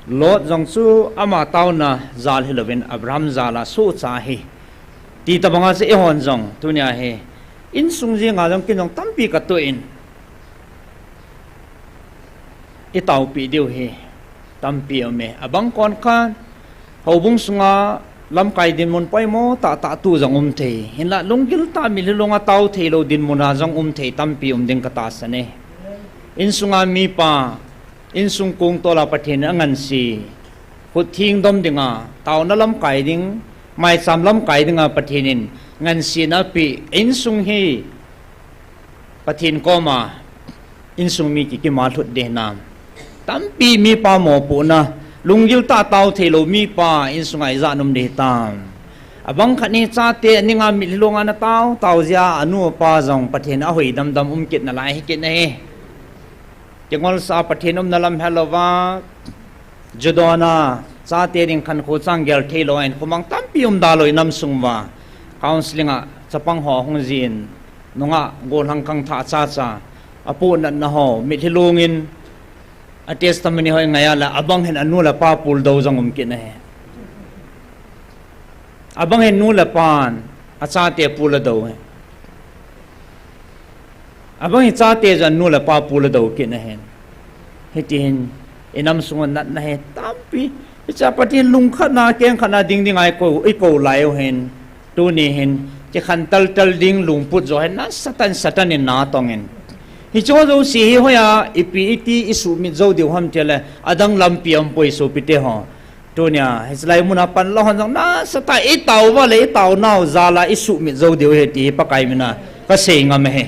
Lot jong chu ama taona jal hilouvin Abraham jal a sohcha ahi. Ti tobanga chu eihon jong, tunia hi, insung jenga jong ken jong tampi katoh in, itaopeh diu hi tampi aume. Abang kon khan, houbung sunga Lamkai dinmun poimo tahtah tu jong um thei. Hinlah lunggil tah mitlhi longa tao theilou dinmun a jong um thei tampi um ding katahsan e. Insunga mipa, insung kong tola Pathen in angansi, khut theng dom dinga, taona lamkai ding, maicham lamkai dinga Pathen in ngansena apeh, insung hi Pathen koma insung mi kikim a lhut ding hinam. Tampi mipa mopohna, lunggil tah tao theilou mipa insunga ijat um ding hitam. Abang khat hi chate aninga mitlhi longa ana tao tao jeh a anu apa jong Pathen ahoi damdam um kit nalai hi kit ahi. Kingolsa Pathen umna lam helouva, ju dona, chate ding khankho chang gel theilou in khomang tampi um dalou inam sung uva, counselling a chapang ho hung jin, nungah gollhang khangthah chacha, apohnatna ho mitlhi longin, a testimony ho ingai a le abang hin anu le apa puldou jong um kit ahi. Abang hin nu le pan achate puladou ahi. Abang hi chate jong nu le pa puladou kit ahin. Hitihin, inam sunga natna hi tampi. Hichea Pathen lungkhatna, kengkhatna ding dinga ikou, ikou lai u hin. Tuni hin, kikhantaltal ding lungput jo hin nasatah in Satan in natongin. Hicheho jouse hi hoiya, ipi iti isuhmit jou diu ham tile, adang lampi aumpoi sopite ho. Tunia, hichelai muna panla hon jong nasatah a itao uva le itaonau jal a isuhmit jou diu ahi ti hi Pakai mina kasei ngam ahi.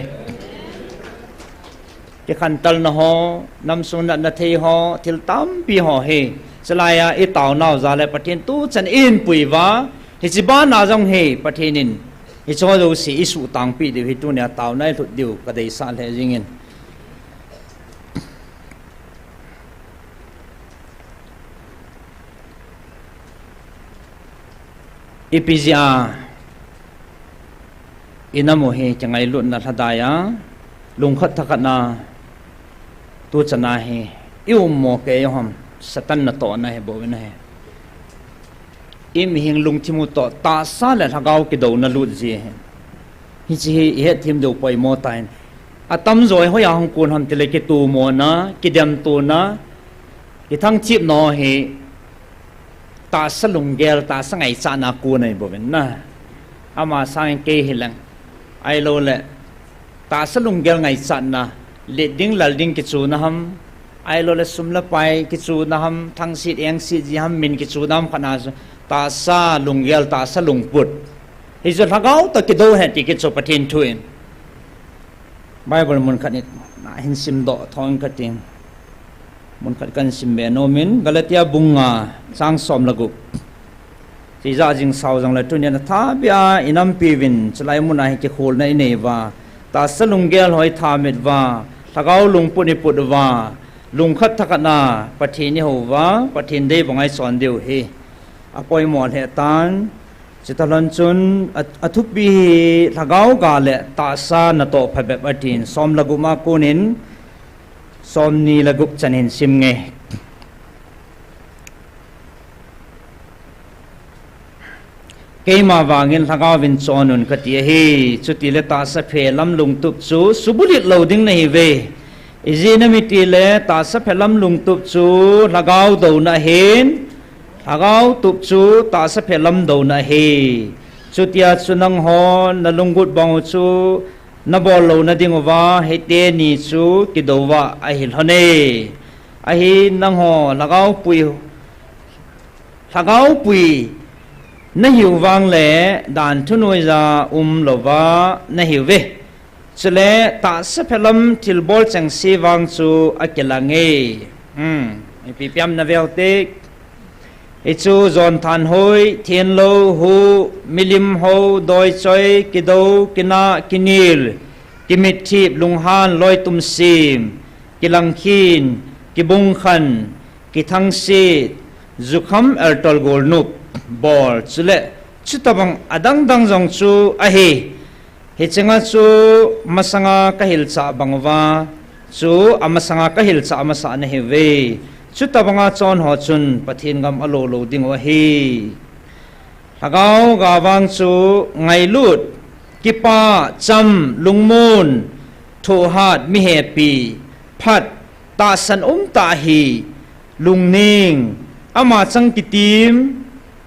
Kikhantalna ho, namsung natna thei ho, thil tampi ho hi, chulai a itaonau jal a Pathen tuchan in pui uva, hiche bana jong hi Pathen in hicheho jouse isuhtangpeh diu hi tunia taona ilhut diu kadeisah lheh jengin. Ipi jeh a inam u hi kingailutna lhadai a, lungkhat thakhat na tuchan a hi i-um mo kei u ham, Satan natohna hi bouvin ahi. Imihing lungthim u toh tahsa le lhagao kidouna lut ji ahi. Hiche hi ihetthem diu poimo tan. Atamjo hi hoiya hung kon ham tile kitomona, kidemtona, kithangthipna hi tahsa lunggel, tahsa ngaichatna kon ahi bouvin ahi. Ama sangin kei hileng, ahiloule tahsa lunggel ngaichatna, let ding lal ding kichuna ham, ahiloule sum le pai kichuna ham, thangset engset ji ham, min kichuna ham khat na chu tahsa lunggel, tahsa lungput. Hichu lhagao toh kidou ahi ti kit chu Pathen thu in. Bible mun khat in nahin simdoh thong kating. Mun khat kahin simbe nomin, Galatia bung nga chang som le gup. Tijat jing sao jongle tunia nathapbeh a inampi uvin, chulai muna hi kikholna inei uva, tahsa lunggel ho ithamet uva, lhagao lungput iput uva, lungkhat thakhat na Pathen ihou uva, Pathen deibanga ichon diu hi apoimo lheh tan. Chuti lhon chun a, athupi hi lhagao ga le tahsa natoh phabep atin, som le gup a konin somni le gup chan hin sim nge. Keima vangin lhagao vin chon un kati ahi. Chutile tahsa phelam lungtup chu subulit lou ding nahiuve. Ijeh inem itile tahsa phelam lungtup chu lhagao douna ahin, lhagao tup chu tahsa phelam douna ahi. Chutia chu nanghon nalunggut bang u chu nabol louna dinguva hiteni chu kidouva ahi lhone. Ahin nangho lhagao pui, lhagao pui nahiu vangle dan thunoija umlouva nahiuve. Chule tahsa phelam thilbol chengse vang chu akilange. Hmm, ipi piam naveu te. Hichu jon thanhoi, thenlou, hu, milim hou, doichoi, kidou, kinah, kinil, kimitthip, lunghan, loitum sem, kilangkhin, kibungkhan, kithangset, jukham, eltol, golnop, bol, chule chutobang adangdang jong chu ahi. Hichea chu masanga kahilchah banguva chu amasanga kahilchah masa nahiuve. Chutobanga chonho chun Pathen gam alo lou dingu ahi. Lhagao ga vang chu ngailut, kipah, cham, lungmon, thohhat, mihepi, phat, tahsan umtah hi, lungning, ama chang kitim,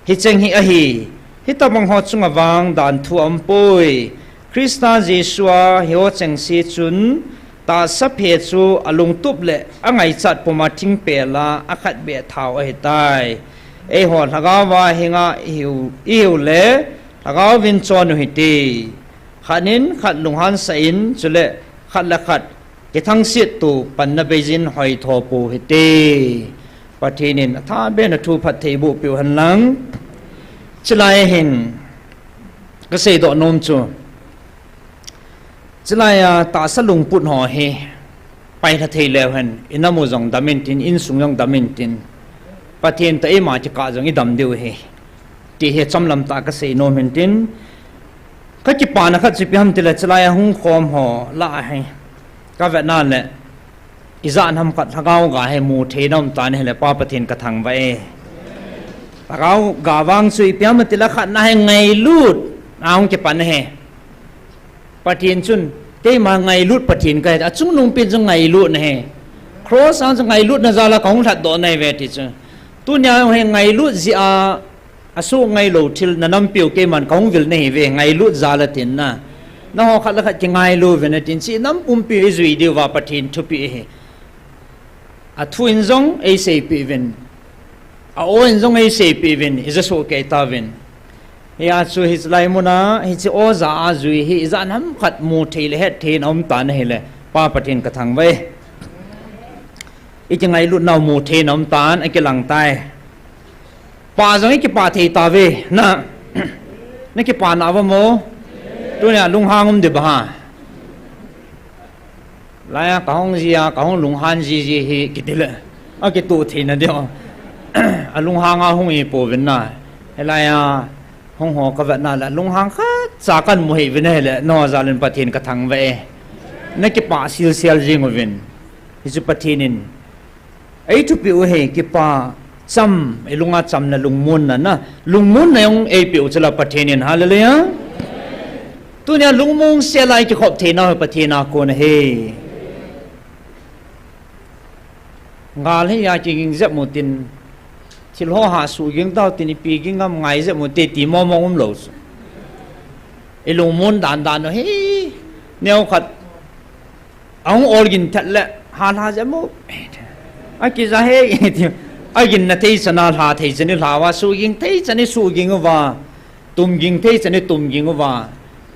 Hicheng hi ahi, hitobang ho chunga vang danthu aumpoi. Christa Jesu a hiho chengse chun tahsa phe chu alungtup le angaichat puma thingpel a akhatbeh thau ahitai. Eiho lhagao a hinga ihiu, ihiu le lhagao vin chon uhite. Khat in khat lunghan sah in, chule khat le khat kithangsit tu panna beijin hoitho pou hite. Pathen in atha bena thu phatthei boh peh u hen lang. Chulai hin kasei doh nom chu, chulai a tahsa lungput ho hi pailha thei leu hen, inam u jong dam intin, insung jong dam intin, Pathen toh eima kikah jong idam diu ahi, ti hi chomlam tah a kasei nom intin, kakipana khat chu ipi ham tile, chulai a hung khom ho lah a hi kavetna le, ijat ham khat lhagao ga hi mu thei na um tan ahile, Pa Pathen kathangvah e. Lhagao ga vang chu ipi ham tile, khatna hi ngailut a hung kipan ahi. Pathen chun, keima ngailut Pathen kahi, achungnung pen chu ngailut ahi. Cross a chu ngailutna jal a kahung lhatdoh nahi ve ti chu. Tunia hi ngailut jeh a, asuh ngailou thil nanampiu keiman kahung vil nahi ve, ngailut jal a tin na. Nangho khat le khat kingailu uvin atin, chi nam pumpi ijui diuva Pathen thupeh ahi. Athu in jong eiseipeh uvin, a-o in jong eiseipeh uvin, ija soh kei tauvin. Hia chu hiche lai muna hiche o ja a jui hi ijat ham khat mu thei le het thei in aum tan ahile, Pa Pathen kathangvah e. Ikingailutnau mu thei in aum tan, akilang tai. Pah jong ikipah thei tauve, na, nakipah nauva mo? Tunia lunghang um diu ba ha? Laia kahung ji a, kahung lunghan jiji hi kitile, akitoh theina diu. Alunghang a hung ihipouvin na. Hilaia hung ho kavetna le lunghang khatcha kamu hih uvin ahile, nangho jal in Pathen kathangvah e. Nakipah silsel jing uvin. Hichu Pathen in eithupeh u ahi, kipa cham, ilunga chamna, lungmonna na, lungmonna jong eipeh u chula Pathen in, hallelujah. Tunia lungmong sel a ikikhop theinau hi Pathen a kon ahi. Gal hi a kiging jep u tin, thil ho ha suhging tau tin, ipi ging ham ngai jep u te ti momong umlou chu. Ilungmon dandan u hi, neokhat ahung olgin thet le, ha lha jep u. Akija he, ti, aginna thei chan a lha thei chan ilha uva, suhging thei chan isuhging uva, tumging thei chan itumging uva,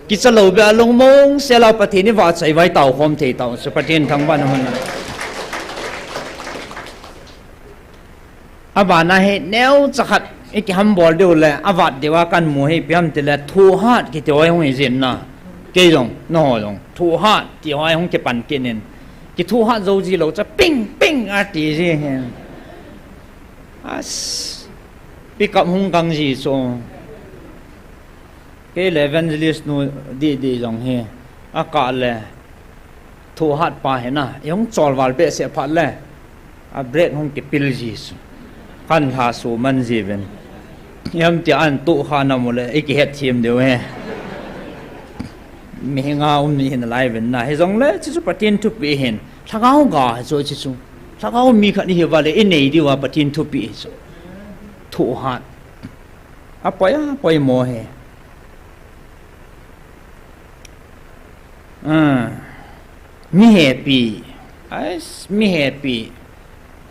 kicha lou beh a lungmong sel a Pathen ivahchoi uva itaokhom thei tau chu, Pathen thangvahna hon. Abana hi neocha khat ikihambol diu le, avat diu a kamu hi ipi ham tile, thohhat kiti ho hung hijin na. Kei jong, nangho jong, thohhat ti ho hung kipan kit in. Kithohhat jou jilou cha, ping, ping, ati ji hi. As, pick up hung gang ji chu. Kei le evangelist nu didi jong hi, akah le, thohhat pa hi na, ihung cholval behseh phat le, a break hung kipil ji chu. Kan lha suman jiuvin. Iham tia an tohkha na mu le, ikihetthem diu hi. Mihinga um ni hin alai uvin na. Hijongle, chuchu Pathen thupeh hin. Lhagao ga hi chu, chuchu. Lhagao mi khat ihiuva le, inei diuva Pathen thupeh hi chu. Thohhat. Apoi, apoimo hi. Ah, mi hepi. Ais, mi hepi.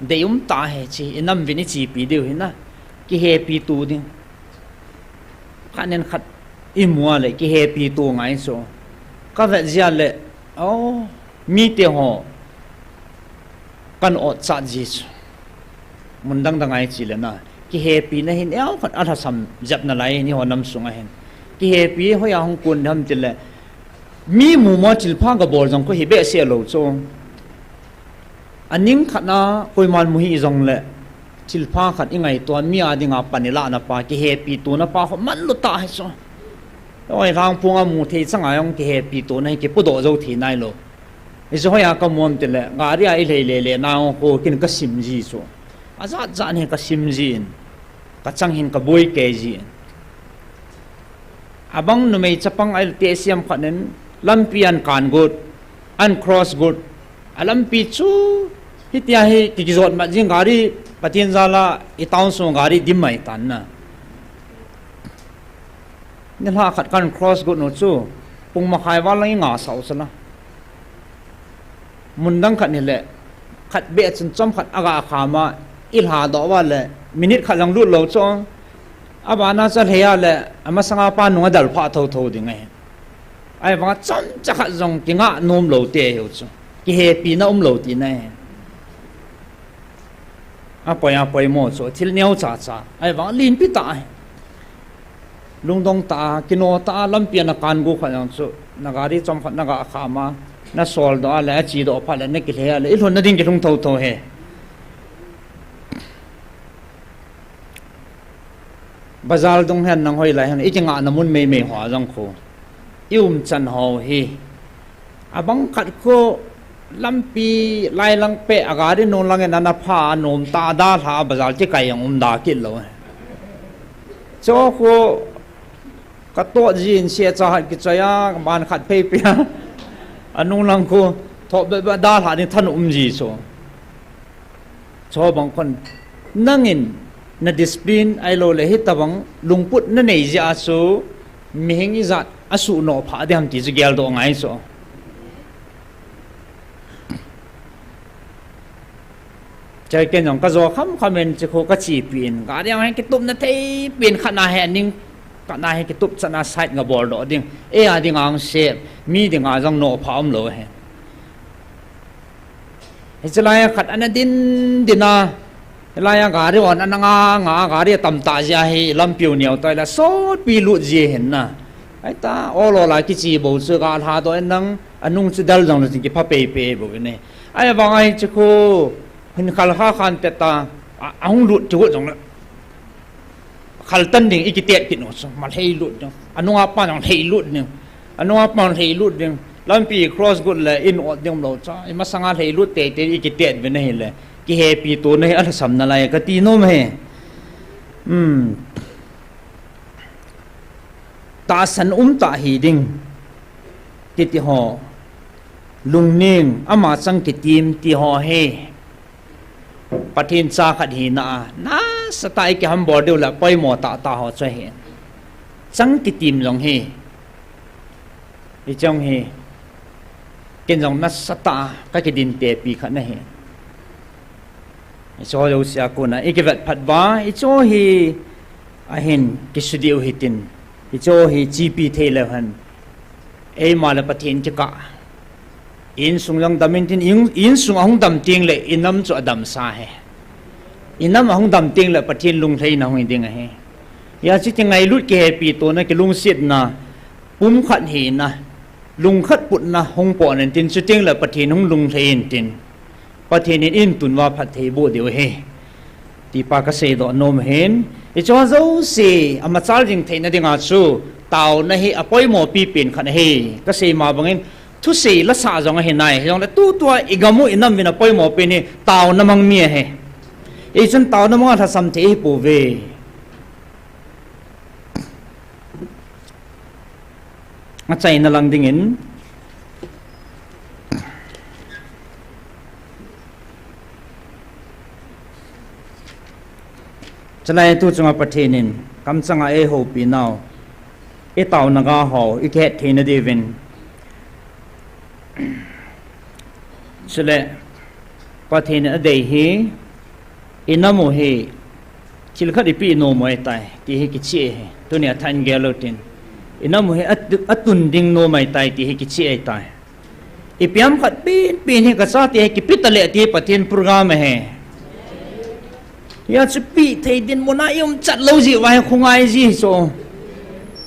Deium tah hi chi, inam uvin ichepi diu hi na. Kihepi to ding. Khat nin khat imu a le, kihepi to ngai chu. Kavet jia le, oh, mite ho kan otchat ji chu. Mun dang dang a iche le na, kihepina hin neokhat alhasam jep nalai, eiho nam sunga hin. Kihepi hoiya hung kon ham tile, mi mumo thilpha gabol jong koi hi behseh lou chu. Aning khat na koiman mu hih jongle, thilpha khat ingaito a, mi a dinga pan ilahna pa, kihepi tona pa ho manlou tah hi chu. Oi, lhangphong a mu thei changa jong kihepi tona hi kipudoh jou thei nailou. Hichu hoiya kamu ham tile, gari a ilhei lele na jong kho kin kasim ji chu. Ajat jat hi kasim jin, kachang hin kaboi kei jin. Abang numei chapang ahile tehse ham khat nin, lampi an kan got, an cross got, alampi chu hitia hi ki, kijot mat jing gari, Pathen jal a i town sung gari dim mai tan na. Nilhah khat kan cross got u chu, pung makhai val lang i nga sau chu la. Mun dang khat ni le, khat beh chun chom khat aga kham a, i lha doh va le, minute khat lang lut lou chu. A bana cha lhei a le, a masanga pa nung a dal pha tho tho ding ahi. Ai vang chom cha khat jong ki nga nom lou te hiu chu. Ki hepi na um lou ti na ahi. A poi a poimo chu, thil neo cha cha. Ai vang limpi ta ahi. Lungdong ta, kino ta, lampi a na kan gu khat jong chu, na gari chom khat na ga kham a, na sol doh a le, a chi doh pha le, na ki lhei a le, i lhun na ding ki lhung tho tho he. Bazar dung hen nang hoi lai hen, i ki nga na mun mei mei ho jong khu. I um chan ho hi. A bang khat khu lampi lai lang pe a gari nung lang in ana pha a nom ta da hla bazar ti kai ang um da kit lou. Cho khu ka to jin sia cha hat ki chaya ban khat phei pia. A nung lang khu tho be be da hla ni than um ji cho. Cho bang khun nangin na discipline ai lo le hi ta bang lungput na nei ji a chu mihing i jat a su no pha de ham ti chu gel do ngai cho. Chai ken jong ka jo kham kham en chi khu ka chi pin. Ka diang hen ki tup na thei pin khat na he ning khat na he ki tup cha na side nga bol do ding. E a ding ang se mi ding a jong no pha um lo he. Hi chi lai khat ana din din a. Hi lai a gari on ana nga nga gari tam ta ji a hi lampiu niau toi la sot pi lut ji hin na. Ai ta, o lo la ki chi bo chu ka lha do en nang, a nung chu dal jong lo chin ki pha pei pei bo ne. Ai vang ai chu khu, hin khal kha khan te ta, a, a hung lut chu jong lo. Khal tan ding i ki tet kit no chu, ma lhei lut ding. A nung a pa jong lhei lut ding. A nung a pa jong lhei lut ding. Lampi cross got le in ot ding lo cha. I masanga lhei lut te te i ki tet ve na hi le. Ki hepi to na hi a lhasam na lai ka ti nom he. Hmm. Tahsan um ta hi ding. Kiti ho. Lungning ama chang kitim ti ho hi. Pathen cha khat hi na a. Nasatah i ki hambol diu la poimo tah tah ho chu hi. Chang kitim jong hi. I chang hi. Ken jong nasatah ka kidin te pi khat na hi. I cho jouse a kona, i kivet phat ba, i cho hi ahin kisudiu hitin, i cho hi chipi thei leu hen. Eima le Pathen kikah. Insung jong dam intin, in, insung ahung dam ting le, inam chu adam sa he. Inam ahung dam ting le, Pathen lunglhaina hung ding ahi. Hia chiti ngailut kihepi tona kilungsetna, pumkhat hina, lungkhat putna hung pon intin, chuting le Pathen hung lunglhai intin. Pathen in in tun uva phatthei boh diu ahi. Tipa kasei doh nom ahin. Hiche jouse, amachal jing theina dinga chu, taona hi apoimo pipen khat ahi. Kasei ma bangin, thusei lasah jong ahi nai. Hijongle tutua igam u inam uvin apoimo pen hi, taona mang mi ahi. Hichun taona mang a lhasam thei hi pouve. Achaina lang dingin. Chulai tu chunga Pathen in, kamchanga eihoupi nau, itaona ga ho, ikihet theina diuvin. Chule, Pathen in adei hi, inam u hi, thil khat ipi nom u ahitai, ti hi kicheh ahi, tunia thain gel lou tin. Inam u hi at-, atun ding nom ahitai, ti hi kicheh ahitai. Ipi ham khat penpen hi kachate hi kipe taleh ti Pathen program ahi. Hia chu pe thei dinmun a i um chat lou jeh uva hi khongai ji hi chu.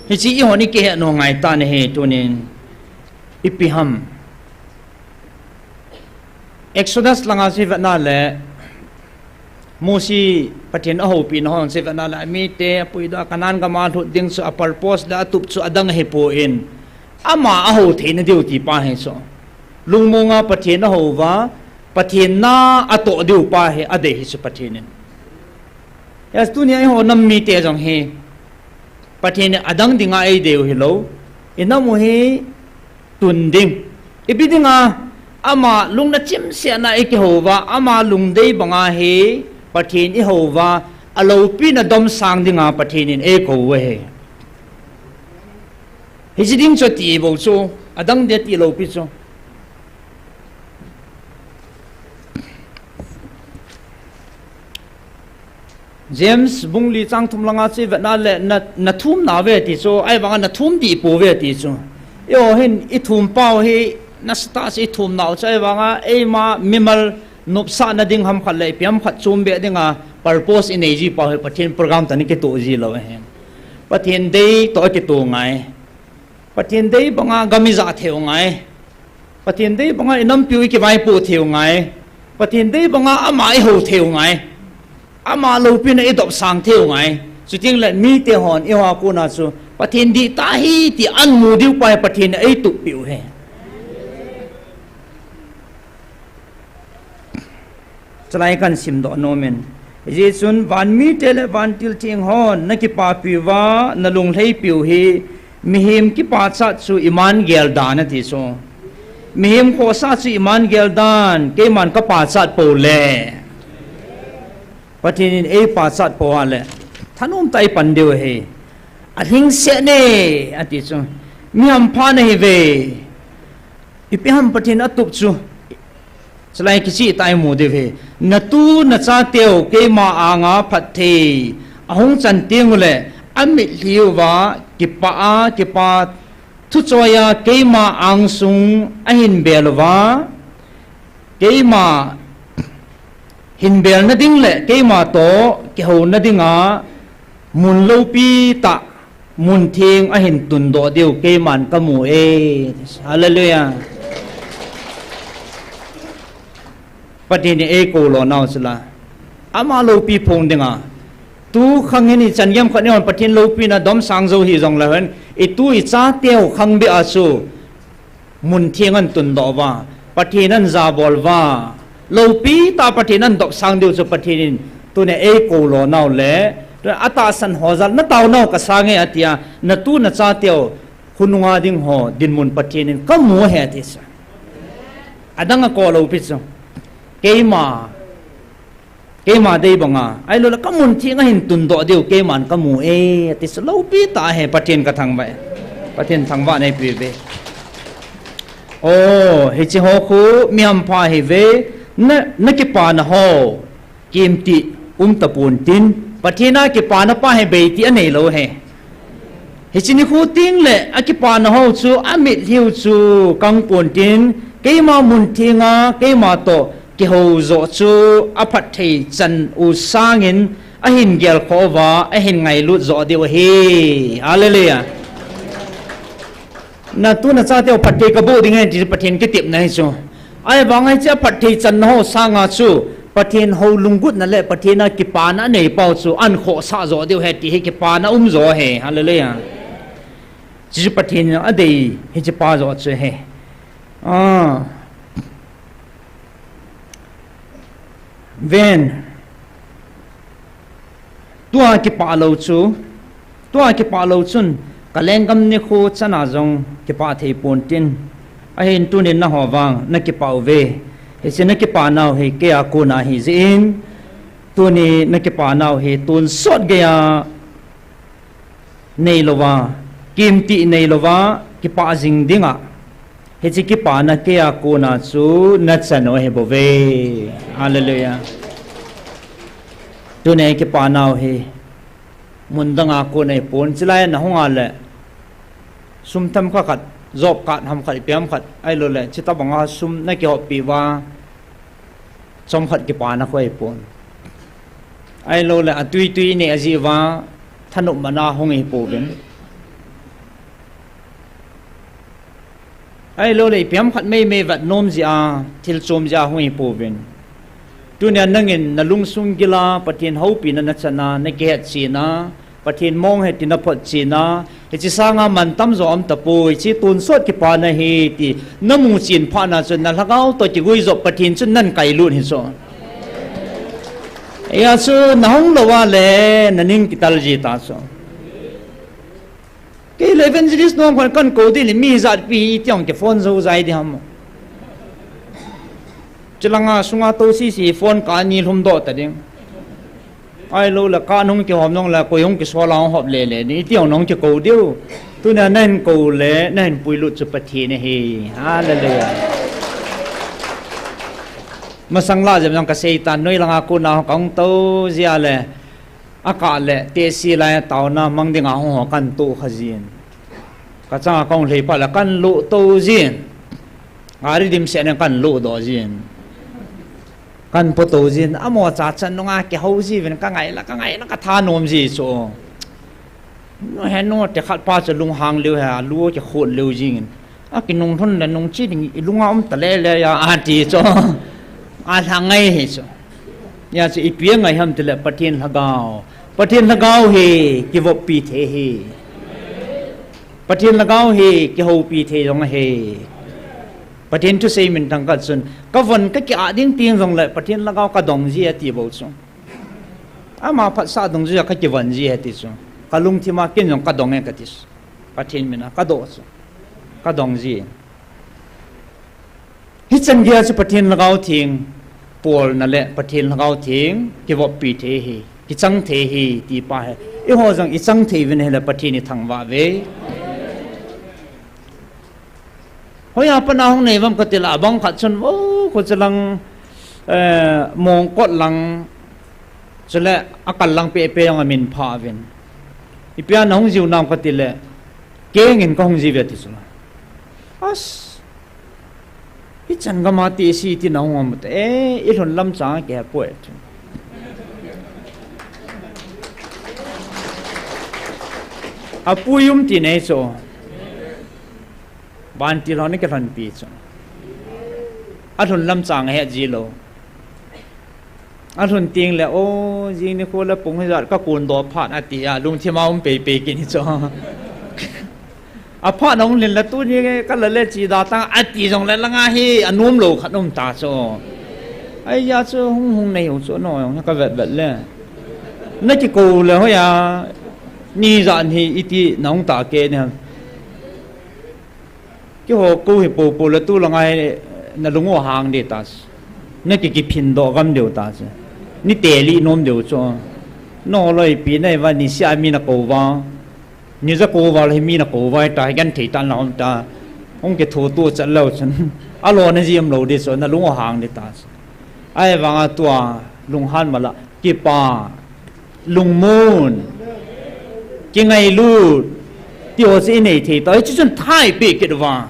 Hiche eihon ikihet nom ngai tan ahi tunin. Ipi ham. Exodus langa chu ivetna le, Mose Pathen ahoupi na hon chu ivetna le, amite apuidoh a Canaan gam a lhut ding chu a purpose le atup chu adang ahipon, ama ahou theina diu ti pa hi chu. Lungmonga Pathen ahou uva, Pathen na atoh diu pa hi adei hi chu Pathen in. Hia tunia eiho nam mite jong hi, Pathen in adang dinga eidei u hilou, inam u hi tun ding. Ipi dinga, ama lungna chimsetna ikihou uva, ama lungdei banga hi Pathen ihou uva, aloupina domsang dinga Pathen in eikou u ahi. Hichi ding chu ti bou chu, adang dia ti lou pi chu. James bung li chang thum langa chu i vetna le na, na thum nau ve ti chu, ahivanga na thum dih pouve ti chu. Eiho hin i thum pau hi nasatah chu i thum nau chu, ahivanga eima mimal nopsahna ding ham khat le ipi ham khat chom beh dinga purpose i nei ji pau hi Pathen program toh ana kitoh ji lou ahi. Pathen dei toh akitoh ngai. Pathen dei banga gam i jah thei u ngai. Pathen dei banga i nampiu i kivaipoh thei u ngai. Pathen dei banga ama i hou thei u ngai. Ama loupina i dopsang thei u ngai. Chuteng le mite hon eiho a kona chu Pathen dih tah ahi ti ahin mu diu pa hi Pathen in eitup peh u ahi. Chulai kahin simdoh nom in. Hijeh chun van mite le vantil theng hon na kipapi uva, na lunglhaipi u hi mihem kipachat chu iman gel dan ati chu. Mihem khohsah chu iman gel dan, keiman ka pachat pou le. Pathen in ei pachat pou a le. Thanom tah a i pan diu ahi. Alhingset e, ati chu. Mi hampha nahi ve. Ipi ham Pathen atup chu. Chulai kicheh tah a i mu diu ahi. Na tu na chateu keima anga phatthei ahung chan teng ule, amitlhi uva, kipah a, kipah thuchoi a, keima angsung ahin bel uva, keima hin belna ding le keima toh kihouna dinga mun loupi tah, mun theng ahin tundoh diu keiman ka mu e. Hallelujah. Pathen in eikou lo nau chu la. Ama loupi phong dinga. Tu khang hin i chan gei khat ni hon Pathen loupina domsang jou hih jongle hen, i tu i chateu khang beh a chu mun theng ahin tundoh uva, Pathen ahin jabol uva, loupi tah a Pathen ahin dopsang diu chu Pathen in tuni a eikou lo nau le, atahsan ho jal na tao nau ka sang e ati a, na tu na chateu khonunga ding ho dinmun Pathen in ka mu ahi ati chu. Adang a kou loupi chu. Keima Keima dei banga, ahilou le ka mun theng ahin tundoh diu keiman ka mu e, ati chu loupi tah ahi, Pathen ka thangvah e. Pathen thangvahna eipeh uve. O, hiche ho khu mi hampha ahi ve, na, na kipana ho, kimtih um tapon tin, Pathen a kipana pa hi bei tih anei lou ahi. Hiche nikho teng le akipana ho chu, amitlhi u chu kang pon tin, keima mun theng a, keima toh kihou joh chu aphatthei chan u sangin ahin gelkhoh uva, ahin ngailut joh diu ahi. Hallelujah. Na tu na chateu phatthei ka boh ding ahi ti Pathen kitepna ahi chu. Ahivanga hiche aphatthei channa ho sanga chu Pathen hou lunggutna le Pathen a kipana anei pau chu ahin khohsah joh diu ahi ti hi kipana um joh ahi. Hallelujah. Hiche chu Pathen in adei hiche pa joh chu ahi. Ah. Ven. Tua kipah lou chu, tua kipah lou chun, ka lenggam nikho chana jong kipah thei pon tin. Ahin tunin nangho vang na kipah uve. Hiche na kipah nau hi kei a kona ahi jeh in, tuni na kipah nau hi tonsot geiya neilouva, kimtih neilouva, kipah jing dinga. Hiche kipana kei a kona chu na chan u ahi bouve. Hallelujah. Tuni kipana u hi mun danga kon ahipon, chulai na hung a le sum themkhat khat, job card ham khat, ipi ham khat, ahilou le, chuti banga sum na kihoppi uva, chomkhat kipana khu ahipon. Ahilou le, atui tui nei ajeh uva, thanop mana hung ahi pouvin. Ahilou le, ipi ham khat meimei vet nom jeh a, thil chom jeh a hung ahi pouvin. Tunia nangin na lungsung gila, Pathen houpina na chan a, na kihetchen a, Pathen mong ahi ti na photchen a, hiche sanga mantam jo aum tapoi, hiche tonsot kipana ahi ti na muchen phat na chun na lhagao toh kiguijop Pathen chun nahin kailut ahi chu. Hijeh chun na hung lou a le, na ning kital ji ta chu. Kei le evangelist nung khon kakou ding le mi ijat pi iti hung kiphone jou jai ding ham. Chulanga sunga tou sese phone ka ni lhum doh ta ding. Ahilou le, ka nung kihom nung le, koi hung kisol a hung hop le le, ni iti hung nung kikou diu. Tunia nahin kou le, nahin puilut chu Pathen ahi. Hallelujah. Masang lah jep jong kasei tan, noi langa kona kahung tou jia le, akah le, tehse lai taona mang dinga hung ho kahin toh kha jin. Kachanga kahung lhei phat le, kahin lo tou jin. Gari dimset nen kahin lo doh jin. Kahin po tou jin, amo cha chan nunga kihou jiuvin kangai la, kangai la kathanom ji chu. Nu he nu te khat pa chu lunghang leu he, alu kikhot leu jingin. Akinung lhun le nung chi ding ilunga um ta le le ya ati chu. Alha ngai hi chu. Hijeh chun ipi angai ham tile Pathen lhagao. Pathen lhagao hi kivoppi thei hi. Pathen lhagao hi kihoupi thei jong ahi. Pathen thusei minthang khat chun, kavon kaki-ah ding teng jongle Pathen lhagao kadong ji ati bou chu. Ama phatsah dungjuia kakivon ji ati chu. Kalungthima ken jong kadong e kati chu. Pathen mina kadoh chu. Kadong ji. Hichan geiya chu Pathen lhagao theng polna le Pathen lhagao theng kivoppi thei hi, kichang thei hi, ti pa hi. Eiho jong ichang thei uvin hile Pathen ithangvah uve. Hoiya pat na hung nei uvam katile abang khat chun, o, kho chulang, eh, Mongkot lang, chule akal lang pepe jong amin pha uvin. Ipia nahung jiu nam katile, kengin kahung jiuve ati chu. As, hichan gama ti isi ti nahung um te, e, ilhun lamchang kihepoi chu. Apui um ti nei chu. Vantil ho nakilhonpi chu. Alhun lamchang ahet jilou. Alhun tengle, o, jing nikho le pung hijat kakon doh phat atia, lungthima um peipei kit hi chu. Aphat nahung lhin le tuni kala le chi da tang ati jongle langa hi anomlou khat um ta chu. Ahijeh chu hung hung nei u chu no jong kavet vet le. Nakikou le hoiya, nijat hi iti nahung ta kei ni ham. Keiho kou hi poupou le tulanga hi nalung u ahang ding ta chu. Nakikiphin doh gam diu ta chu. Niteli nom diu chu. Noloi pi nai uva nisea mi nakou uva. Nija kou uva le hi mi nakou uva hita hi genthei tah in la um ta. Hung kithoto chat leu chun. Alona ji umlou ding chu nalung u ahang ding ta chu. Ahivanga tua lunghan mala kipa, lungmon, kingailut, tiho chu inei thei tau. Hiche chun tha ipeh kit uva.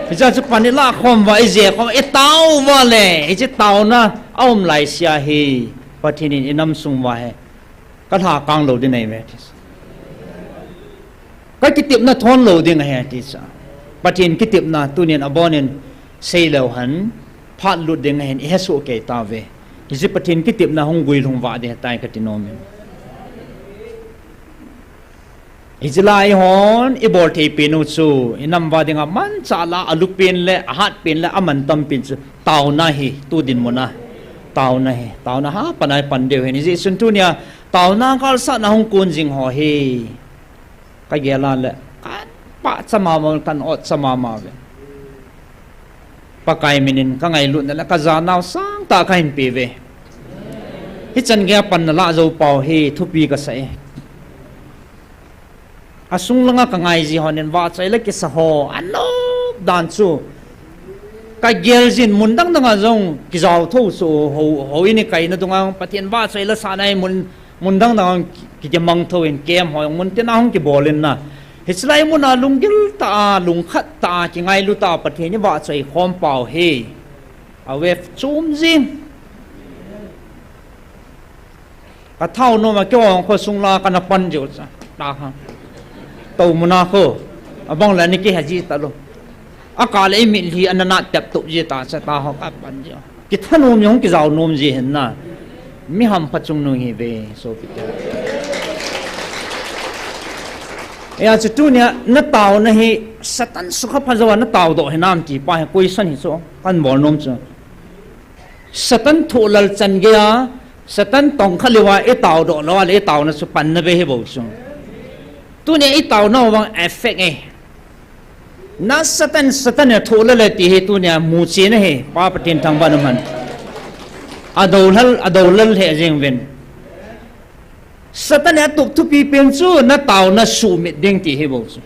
Hiche chu pan ilah khom uva, ije khom, itao uva le, hiche taona aum laisea hi Pathen in inam sung uva hi kalha kang lou ding ahi ve. Kakitepna thon lou ding ahi ati chu. Pathen kitepna tunin abonin seileu hen, phat lut ding ahin ihesoh kei tauve. Hiche Pathen kitepna hung guilhung vah ding ahitai kati nomin. Hiche lai hon ibol thei pen u chu, inam uva dinga manchah lah a alupen le, ahatpen le, amantam pen chu, taona hi, tu dinmun a. Taona hi, taona hapan a ipan diu ahin. Hijeh chun tunia, taona galsatna hung kon jing ho hi. Kagel a le, kapahcha mama, kan otcha mama uve. Pakai minin kangailutna le kajanau sangtah kahin peuve. Hichan geiya panna lah jou pau hi thupi kasah e. Asung langa kangai ji honin vahchoi la kisa ho anop dan chu kagel jin, mun dang danga jong kijao thou chu, hou, houin ikaina dunga Pathen vahchoi la sahna hi mun, mun dang danga ki, ki, kimang thou in camp ho jong mun tina hung kibol in na. Hiche lai muna lunggil tah a, lungkhat tah a, kingailu tah a Pathen ivahchoi khom pau hi a wave chom jin. Kathao nom a keiho kho sung la kana pan jiu chu. Taha. Tou muna kho. Abang le ani kihe ji talou. Akah le imitlhi ana nat tep tup ji ta chu, taho kapan jiu. Kithanom jong kijao nom ji ahin na. Mi hampha chungnung ihiuve, sopite. Hijeh chun tunia nataona hi Satan sukha pha jouva natao doh hinam ti pa hi question hi chu kahin bol nom chu. Satan thohlal chan geiya, Satan tongkha leuva itao doh lou a le itaona chu panna be hi bou chu. Tunia itaona vang effect e. Na Satan, Satan e thohlal e ti hi tunia muchen ahi, Pa Pathen thangvah in umhen. Adoulal, adoulal lheh jeng uvin. Satan in atup thupi pen chu na taona sumit ding ti hi bou chu.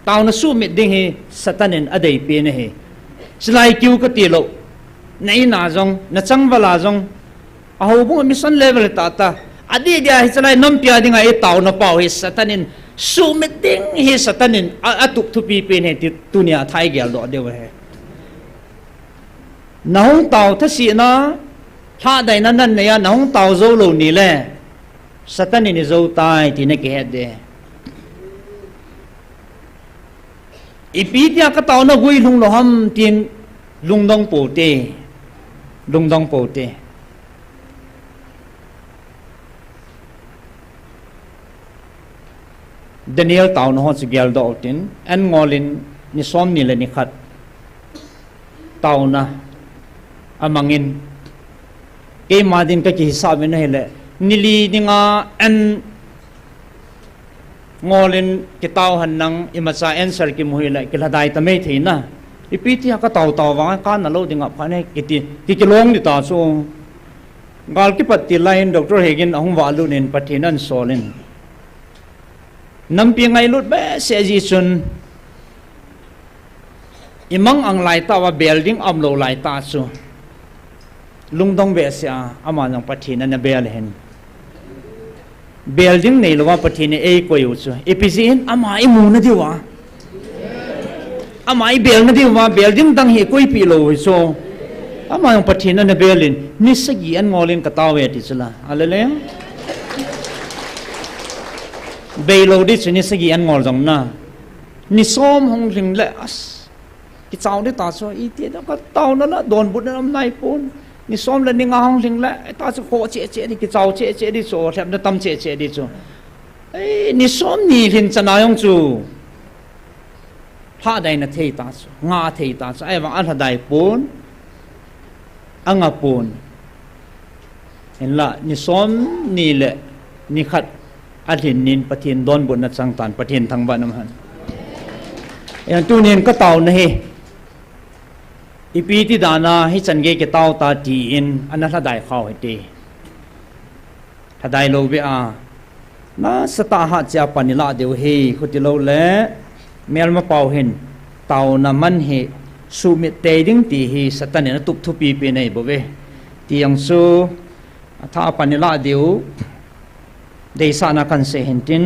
Taona sumit ding hi Satan in adei pen ahi. Chulai kiu kati lou. Na in a jong, na changval a jong, ahoubung mission level tah tah. Adeh dia hi chulai nampi a dinga i taona pau hi Satan in sumit ding hi Satan in a, atup thupi pen hi ti tunia thei geldoh diu ahi. Na hung tao thase na, lhahdaina nanei a, na hung tao jou lou ni le, Satan in ijou tai ti na kihet ding. Ipi tia ka taona guilhung lou ham tin lungdong pou te. Lungdong pou te. Daniel taona ho chu geldoh utin, an ngol in ni som ni le ni khat taona amang in, keima din ka kihisap in ahile, ni li dinga an ngol in kitao hen lang imacha answer kimu hile, kilhadai ta mei thei na. Ipi tia ka tao tao vang, ka na lou ding a phan e, kiti, ki kilong di ta chu. Gal kipat til lai in Doctor Hegin ahung valut in Pathen ahin sol in. Nampi ngailut behseh jeh chun, imang ang lai tah uva bel ding aum lou lai tah chu, lungdong behseh a, ama jong Pathen ana bel ahin. Bel ding nei louva Pathen in eikoi u chu, ipi jeh in ama imu na diuva, ama ibel na diuva, bel ding dang hi koipeh lou hi chu. Ama jong Pathen ana bel in, ni sagi an ngol in ka tao e ti chu la. Hallelujah. Bei lou di chu ni sagi an ngol jong na. Ni som hung lhing le, as, kichao di ta chu, iti da ka taona la, donbutna um nai pon. Ni som le ni nga hung lhing le, ta chu kho cheh cheh di, kichao cheh cheh di chu, lhepna tam cheh cheh di chu. Ei, ni som ni lhin chana jong chu, lhahdaina thei ta chu, nga thei ta chu, ahivang alhadai pon, anga pon. Hinla, ni som ni le ni khat alhin nin Pathen donbutna chang tan, Pathen thangvah in um hen. Ahin tunin ka taona hi, ipi ti dan a hichan gei kitao ta tin ana lhadai khau hite. Lhadai lou beh a, nasatah a hatcheh a pan ilah diu hi, khuti lou le, melma pau hin, taona man hi, sumit tei ding ti hi, Satan in atup thupi pen ahi bouve. Ti jong chu, athah a pan ilah diu, deisahna kahin sei hin tin.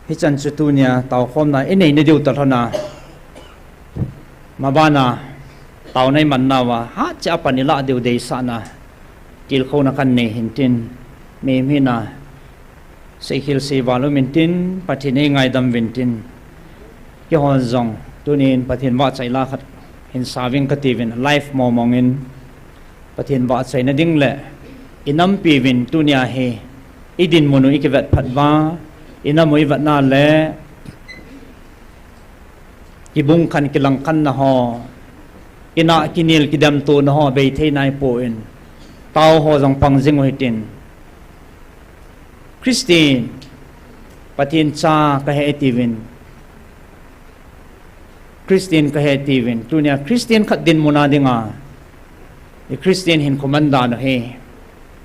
Hichan chu tunia taokhomna inei na diu talhon a, mabana taona iman nauva, hatcheh a pan ilah diu deisahna, tilkhouna kahin nei hin tin, mihem hina, seikhel seival um in tin, Pathen in eingaidam uvin tin, keiho jong, tunin Pathen vahchoi la khat hin sa uving kati uvin, live momong in, Pathen vahchoina ding le, inampi uvin tunia hi, idinmun u ikivet phat uva, inam u ivetna le, kibung khen kilang khenna ho, kinah kinel kidemtona ho, bei thei nai pon, tao ho jong pang jing u hitin. Christian, Pathen cha kahi tiuvin. Christian kahi tiuvin. Tunia Christian khat dinmun a dinga, i Christian hinkho man dan u hi,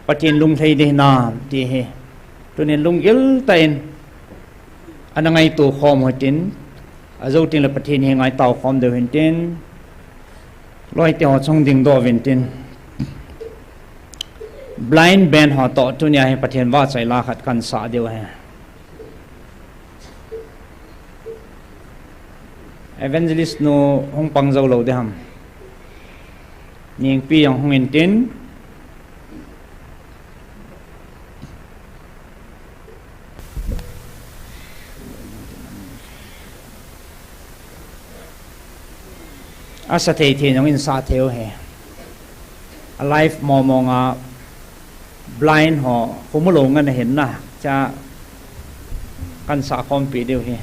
Pathen lunglhai ding hinam ti hi, tunin lunggil tah in ana ngaito khom u hitin, ajou teng le Pathen henga itao khom diu hin tin, loite ho chung dingdoh uvin tin, blind band ho toh tunia hi Pathen vahchoi la khat kahin sa diu ahi. Evangelist nu hung pang jou lou ding ham. Ningpi jong hung in tin. Asa thei thei jong in sa thei u hi. A live momong a blind ho, khomu lou ngen ahin na, cha kahin sa khompi diu hi.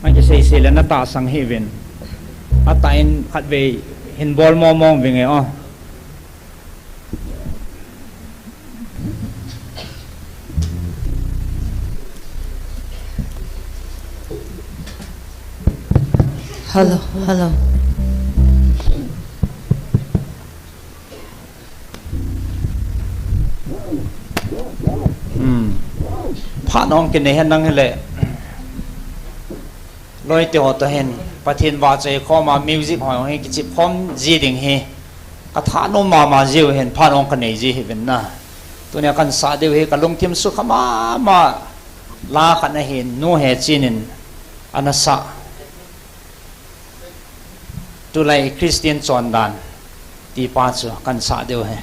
Akisei sei le na tahsan hih uvin. Atah in khatvei hin bol momong vinge o. Hello, hello. Hmm. Phat nong kinei hen nang hile. Loi te ho to hen. Pathen vahchoi khom a music ho hi kichep khom ji ding hi. Ka thanom mama jiu hen phat nong kanei ji hi vin na. Tunia kan sa diu hi ka lungthim sukha mama. La khat na hin nu he chinin ana sa. Tulai Christian chondan ti pa chu kan sa diu he.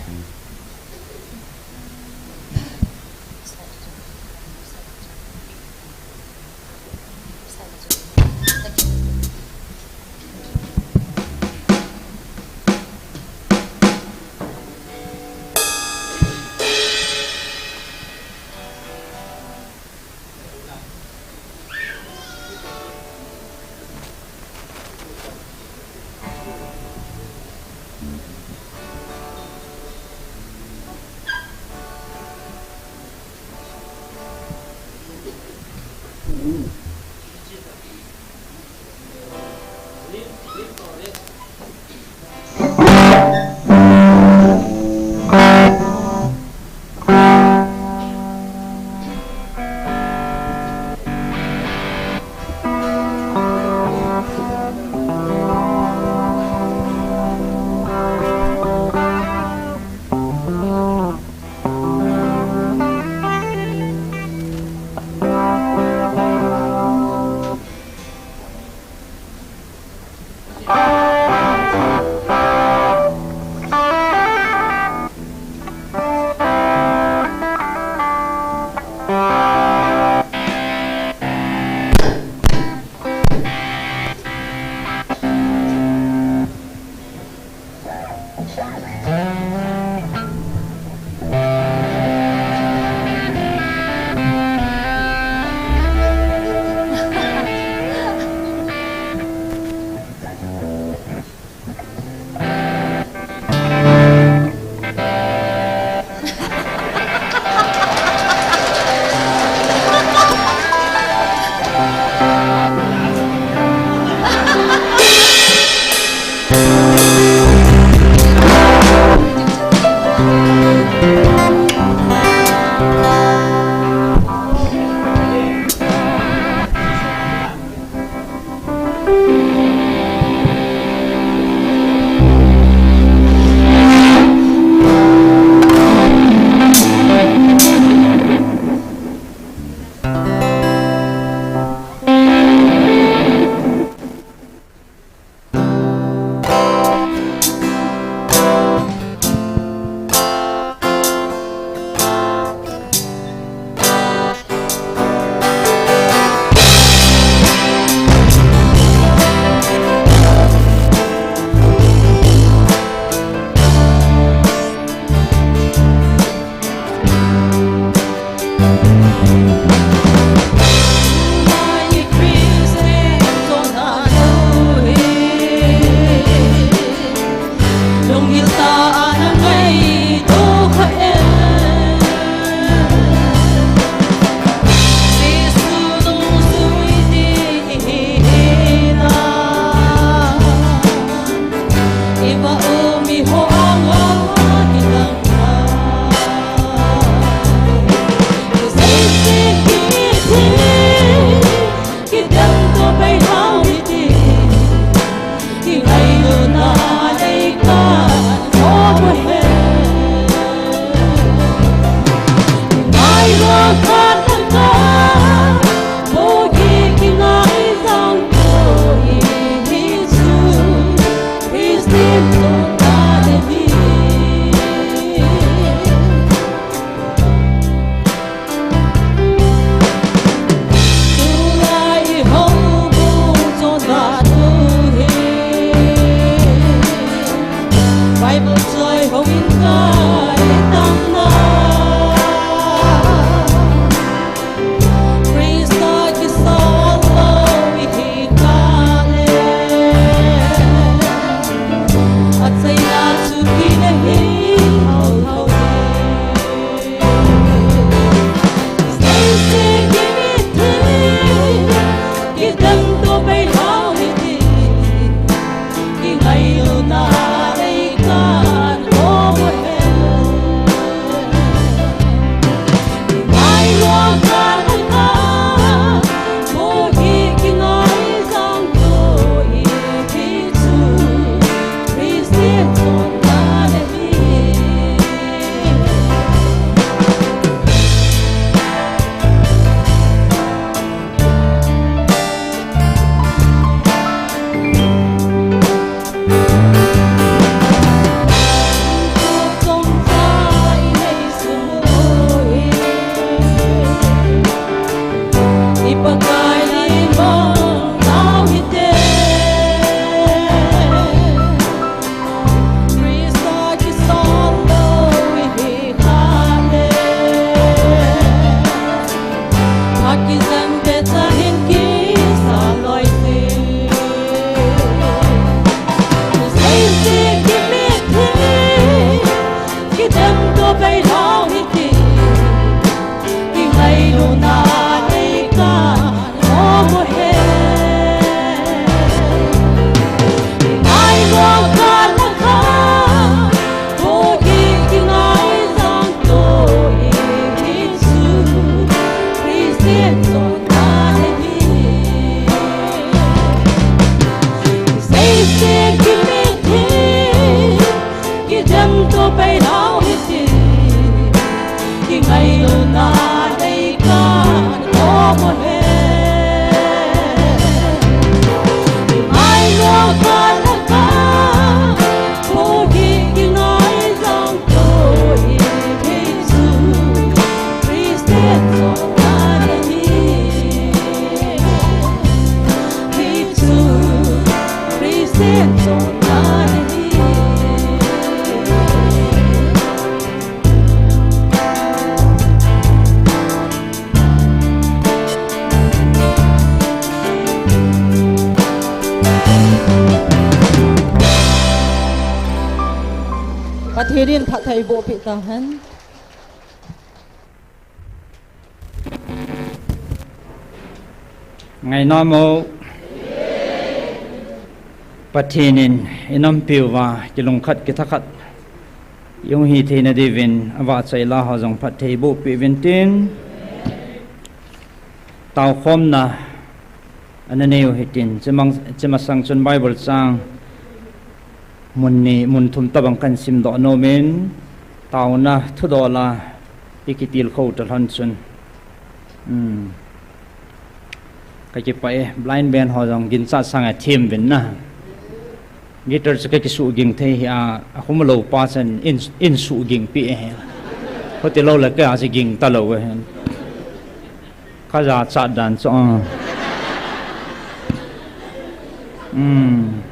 Pathen in phatthei boh peh tahen. Ngaina mo. Pathen in i nampiu va kilungkhat kithakhat i hung hi theina diuvin avahchoi la ho jong phatthei boh peh uvin tin. Taokhomna ana nei u hitin, chimang, chimasang chun Bible chang mun ni, mun thum tabang kan simdoh nomin, taona thudol a i kitilkhou ta lhon chun. Hmm. Ka kipah e, blind band ho jong ginchat sanga thim uvin na. Guitar chu ka kisuh ging thei hi a, a khum lou pa chan in, in suh ging pi e. Hoti lou le ka a chi ging ta lou e. Ka ja chat dan chu. Hmm.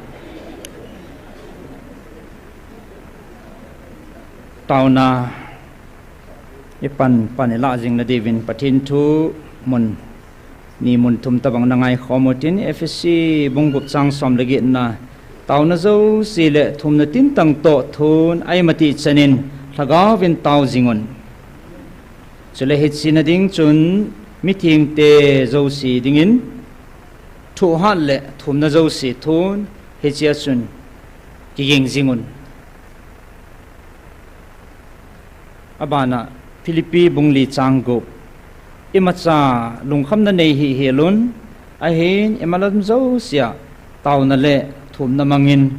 Taona i pan, pan i lah jing na diuvin Pathen thu mun ni mun thum tabang na ngaikhom u tin, Ephesi bung gup chang som le get na, taona jouse le thumna tintang toh thun, aima ti chanin lhagao vin tao jing un. Chule hiche na ding chun mithengte jouse dingin thuhat le thumna jouse thun, hichea chun kiging jing un. Abana Philippi bung li chang gup. Imacha lungkhamna nei hih hel un, ahin imalam jousea taona le thumna mangin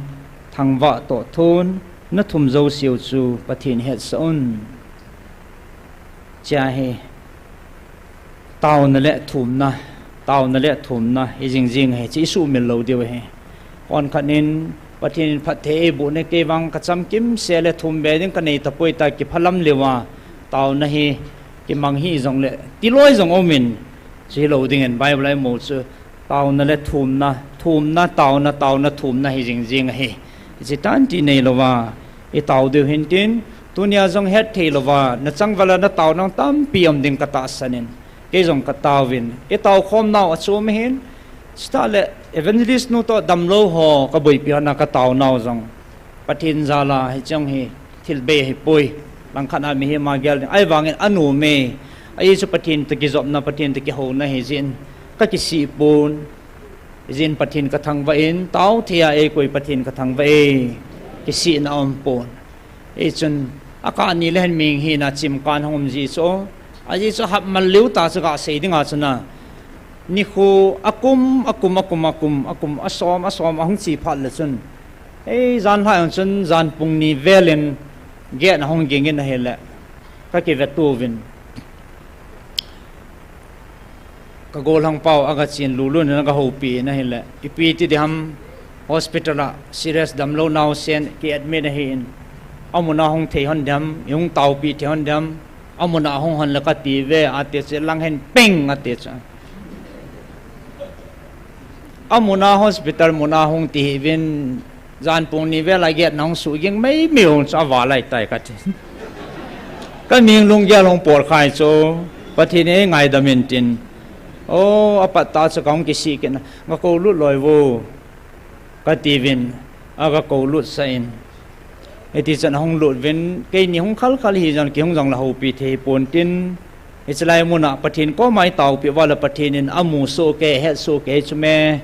thangvah toh thun, na thum jouseu chu Pathen hetsah un. Chia hi. Taona le thumna, taona le thumna, hi jing jing hi, chi i sumil lou diu hi. Konkhat in, Pathen in phatthei eiboh na kei vang ka chamkim se le thum be ding ka nei tapoi ta kiphalam leuva, taona hi, kimang hi jong le, tiloi jong um in, chi lou ding in Bible a i mu chu, taona le thumna, thumna, taona, taona, thumna hi jing jing ahi. Hichi tan ti nei louva, i tao diu hin tin, tunia jong het thei louva, na changval a na tao nau tampi um ding ka tahsan in. Kei jong ka tao vin, i tao khom nau a chom hin, chutah le evangelist nu toh damlou ho ka boipi hon a ka tao nau jong. Pathen jal a hi chang hi thil bei hi poi. Langkhat a mihem a gel ding. Ahivangin a nom e. Ahi chu Pathen toh kijopna, Pathen toh kihouna hi jin. Ka kisih pon. Hi jin Pathen ka thangvah in, tao thei a ei koi Pathen ka thangvah e. Kisihna um pon. Hi chun, a kah ni le hin mihing hina chimkan hung um ji chu. Ahi chu hapmal leu ta chu ka sei ding a chun a. Nikho a kum, a kum, a kum, a kum, a kum, a som, a som, a hung chi phat le chun. Ei, jan lhai hung chun, jan pung ni vel in, gate a hung ging in ahile. Ka kive tu vin. Ka gollhang pau, a ka chin lulu in, a ka houpi in ahile. Ipi ti diham hospital a serious damlou nau sen ki admit ahi in. Amun a hung thei hon diham, i hung taopi thei hon diham. Amun a hung hon le ka ti ve, a ti chu lang hen peng a ti chu. Amun a hospital mun a hung ti hi vin, jan pung ni vel a gate a hung suh ging mai mi hung chu a va lai tai ka ti. Ka ming lunggel hung por khai chu, Pathen in ei ngaidam in tin. O, a pat ta chu ka hung kisih kit na, nga ko lut loi vo. Ka ti vin, a ka ko lut sa in. Hiti chun a hung lut vin, keini hung khal khal hi jong, kihung jong la houpi thei pon tin. Hichi lai mun a Pathen koma i taopi uva le Pathen in a mu soh kei, a het soh kei chu me.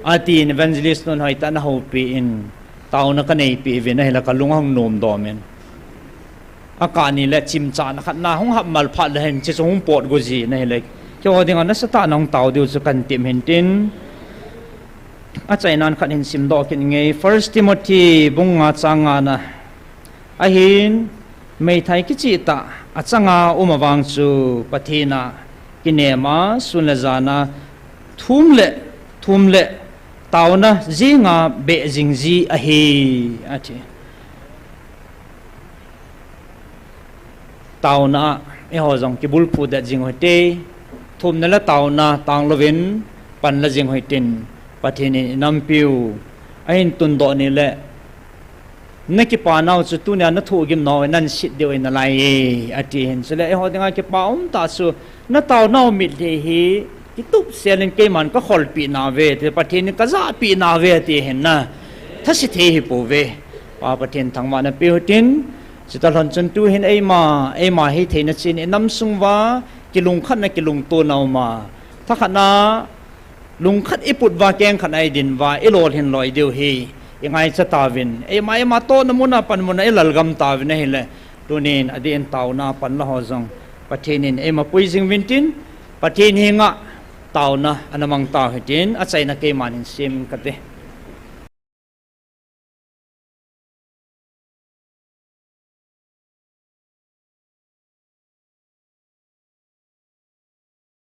A ti in evangelist nun hoitah in a houpi in, taona ka neipi vin ahile ka lung a hung nom dom in. A kah ni le chimchah na khat na hung hapmal phat le hin chi chu hung pot go ji na hile. Keiho ding a nasatah in a hung tao diu chu kan tim hin tin. A chainan khat hin simdoh kit nge, First Timothy bung nga chang nga na. Ahin, meithai kichih tah, Achanga um avang chu Pathen a kinema sun le jana thum le thum le taona jinga beh jing ji ahi, ati. Taona a eiho jong kibulphu det jing u hite. Thumna le taona tanglouvin panla jing u hitin, Pathen in inampiu ahin tundoh ni le, nakipa nau chu tunia nathohgim nau nahin set diu ahi nalai e, ati hin. Chule eiho dinga kipa umtah chu, nataonau mitlhi hi kitup selin keiman kakholpeh nauve, ti Pathen in kajahpeh nauve, ati hin na. Thase thei hipouve. Pa Pathen thangvahna peu hitin, chuti lhon chun tuhin eima, eima hitheina chun inam sung uva kilungkhatna kilungtona uma, thakhatna lungkhat iput uva kengkhatna idin uva ilolhin loi diu hi ingaicha tauvin, eima, eima tohna muna panmuna ilalgam tauvin ahile, tunin adeh in taona panla ho jong Pathen in eima pui jing uvin tin, Pathen henga taona ana mang tau hitin, achaina keiman hin sem inge kati.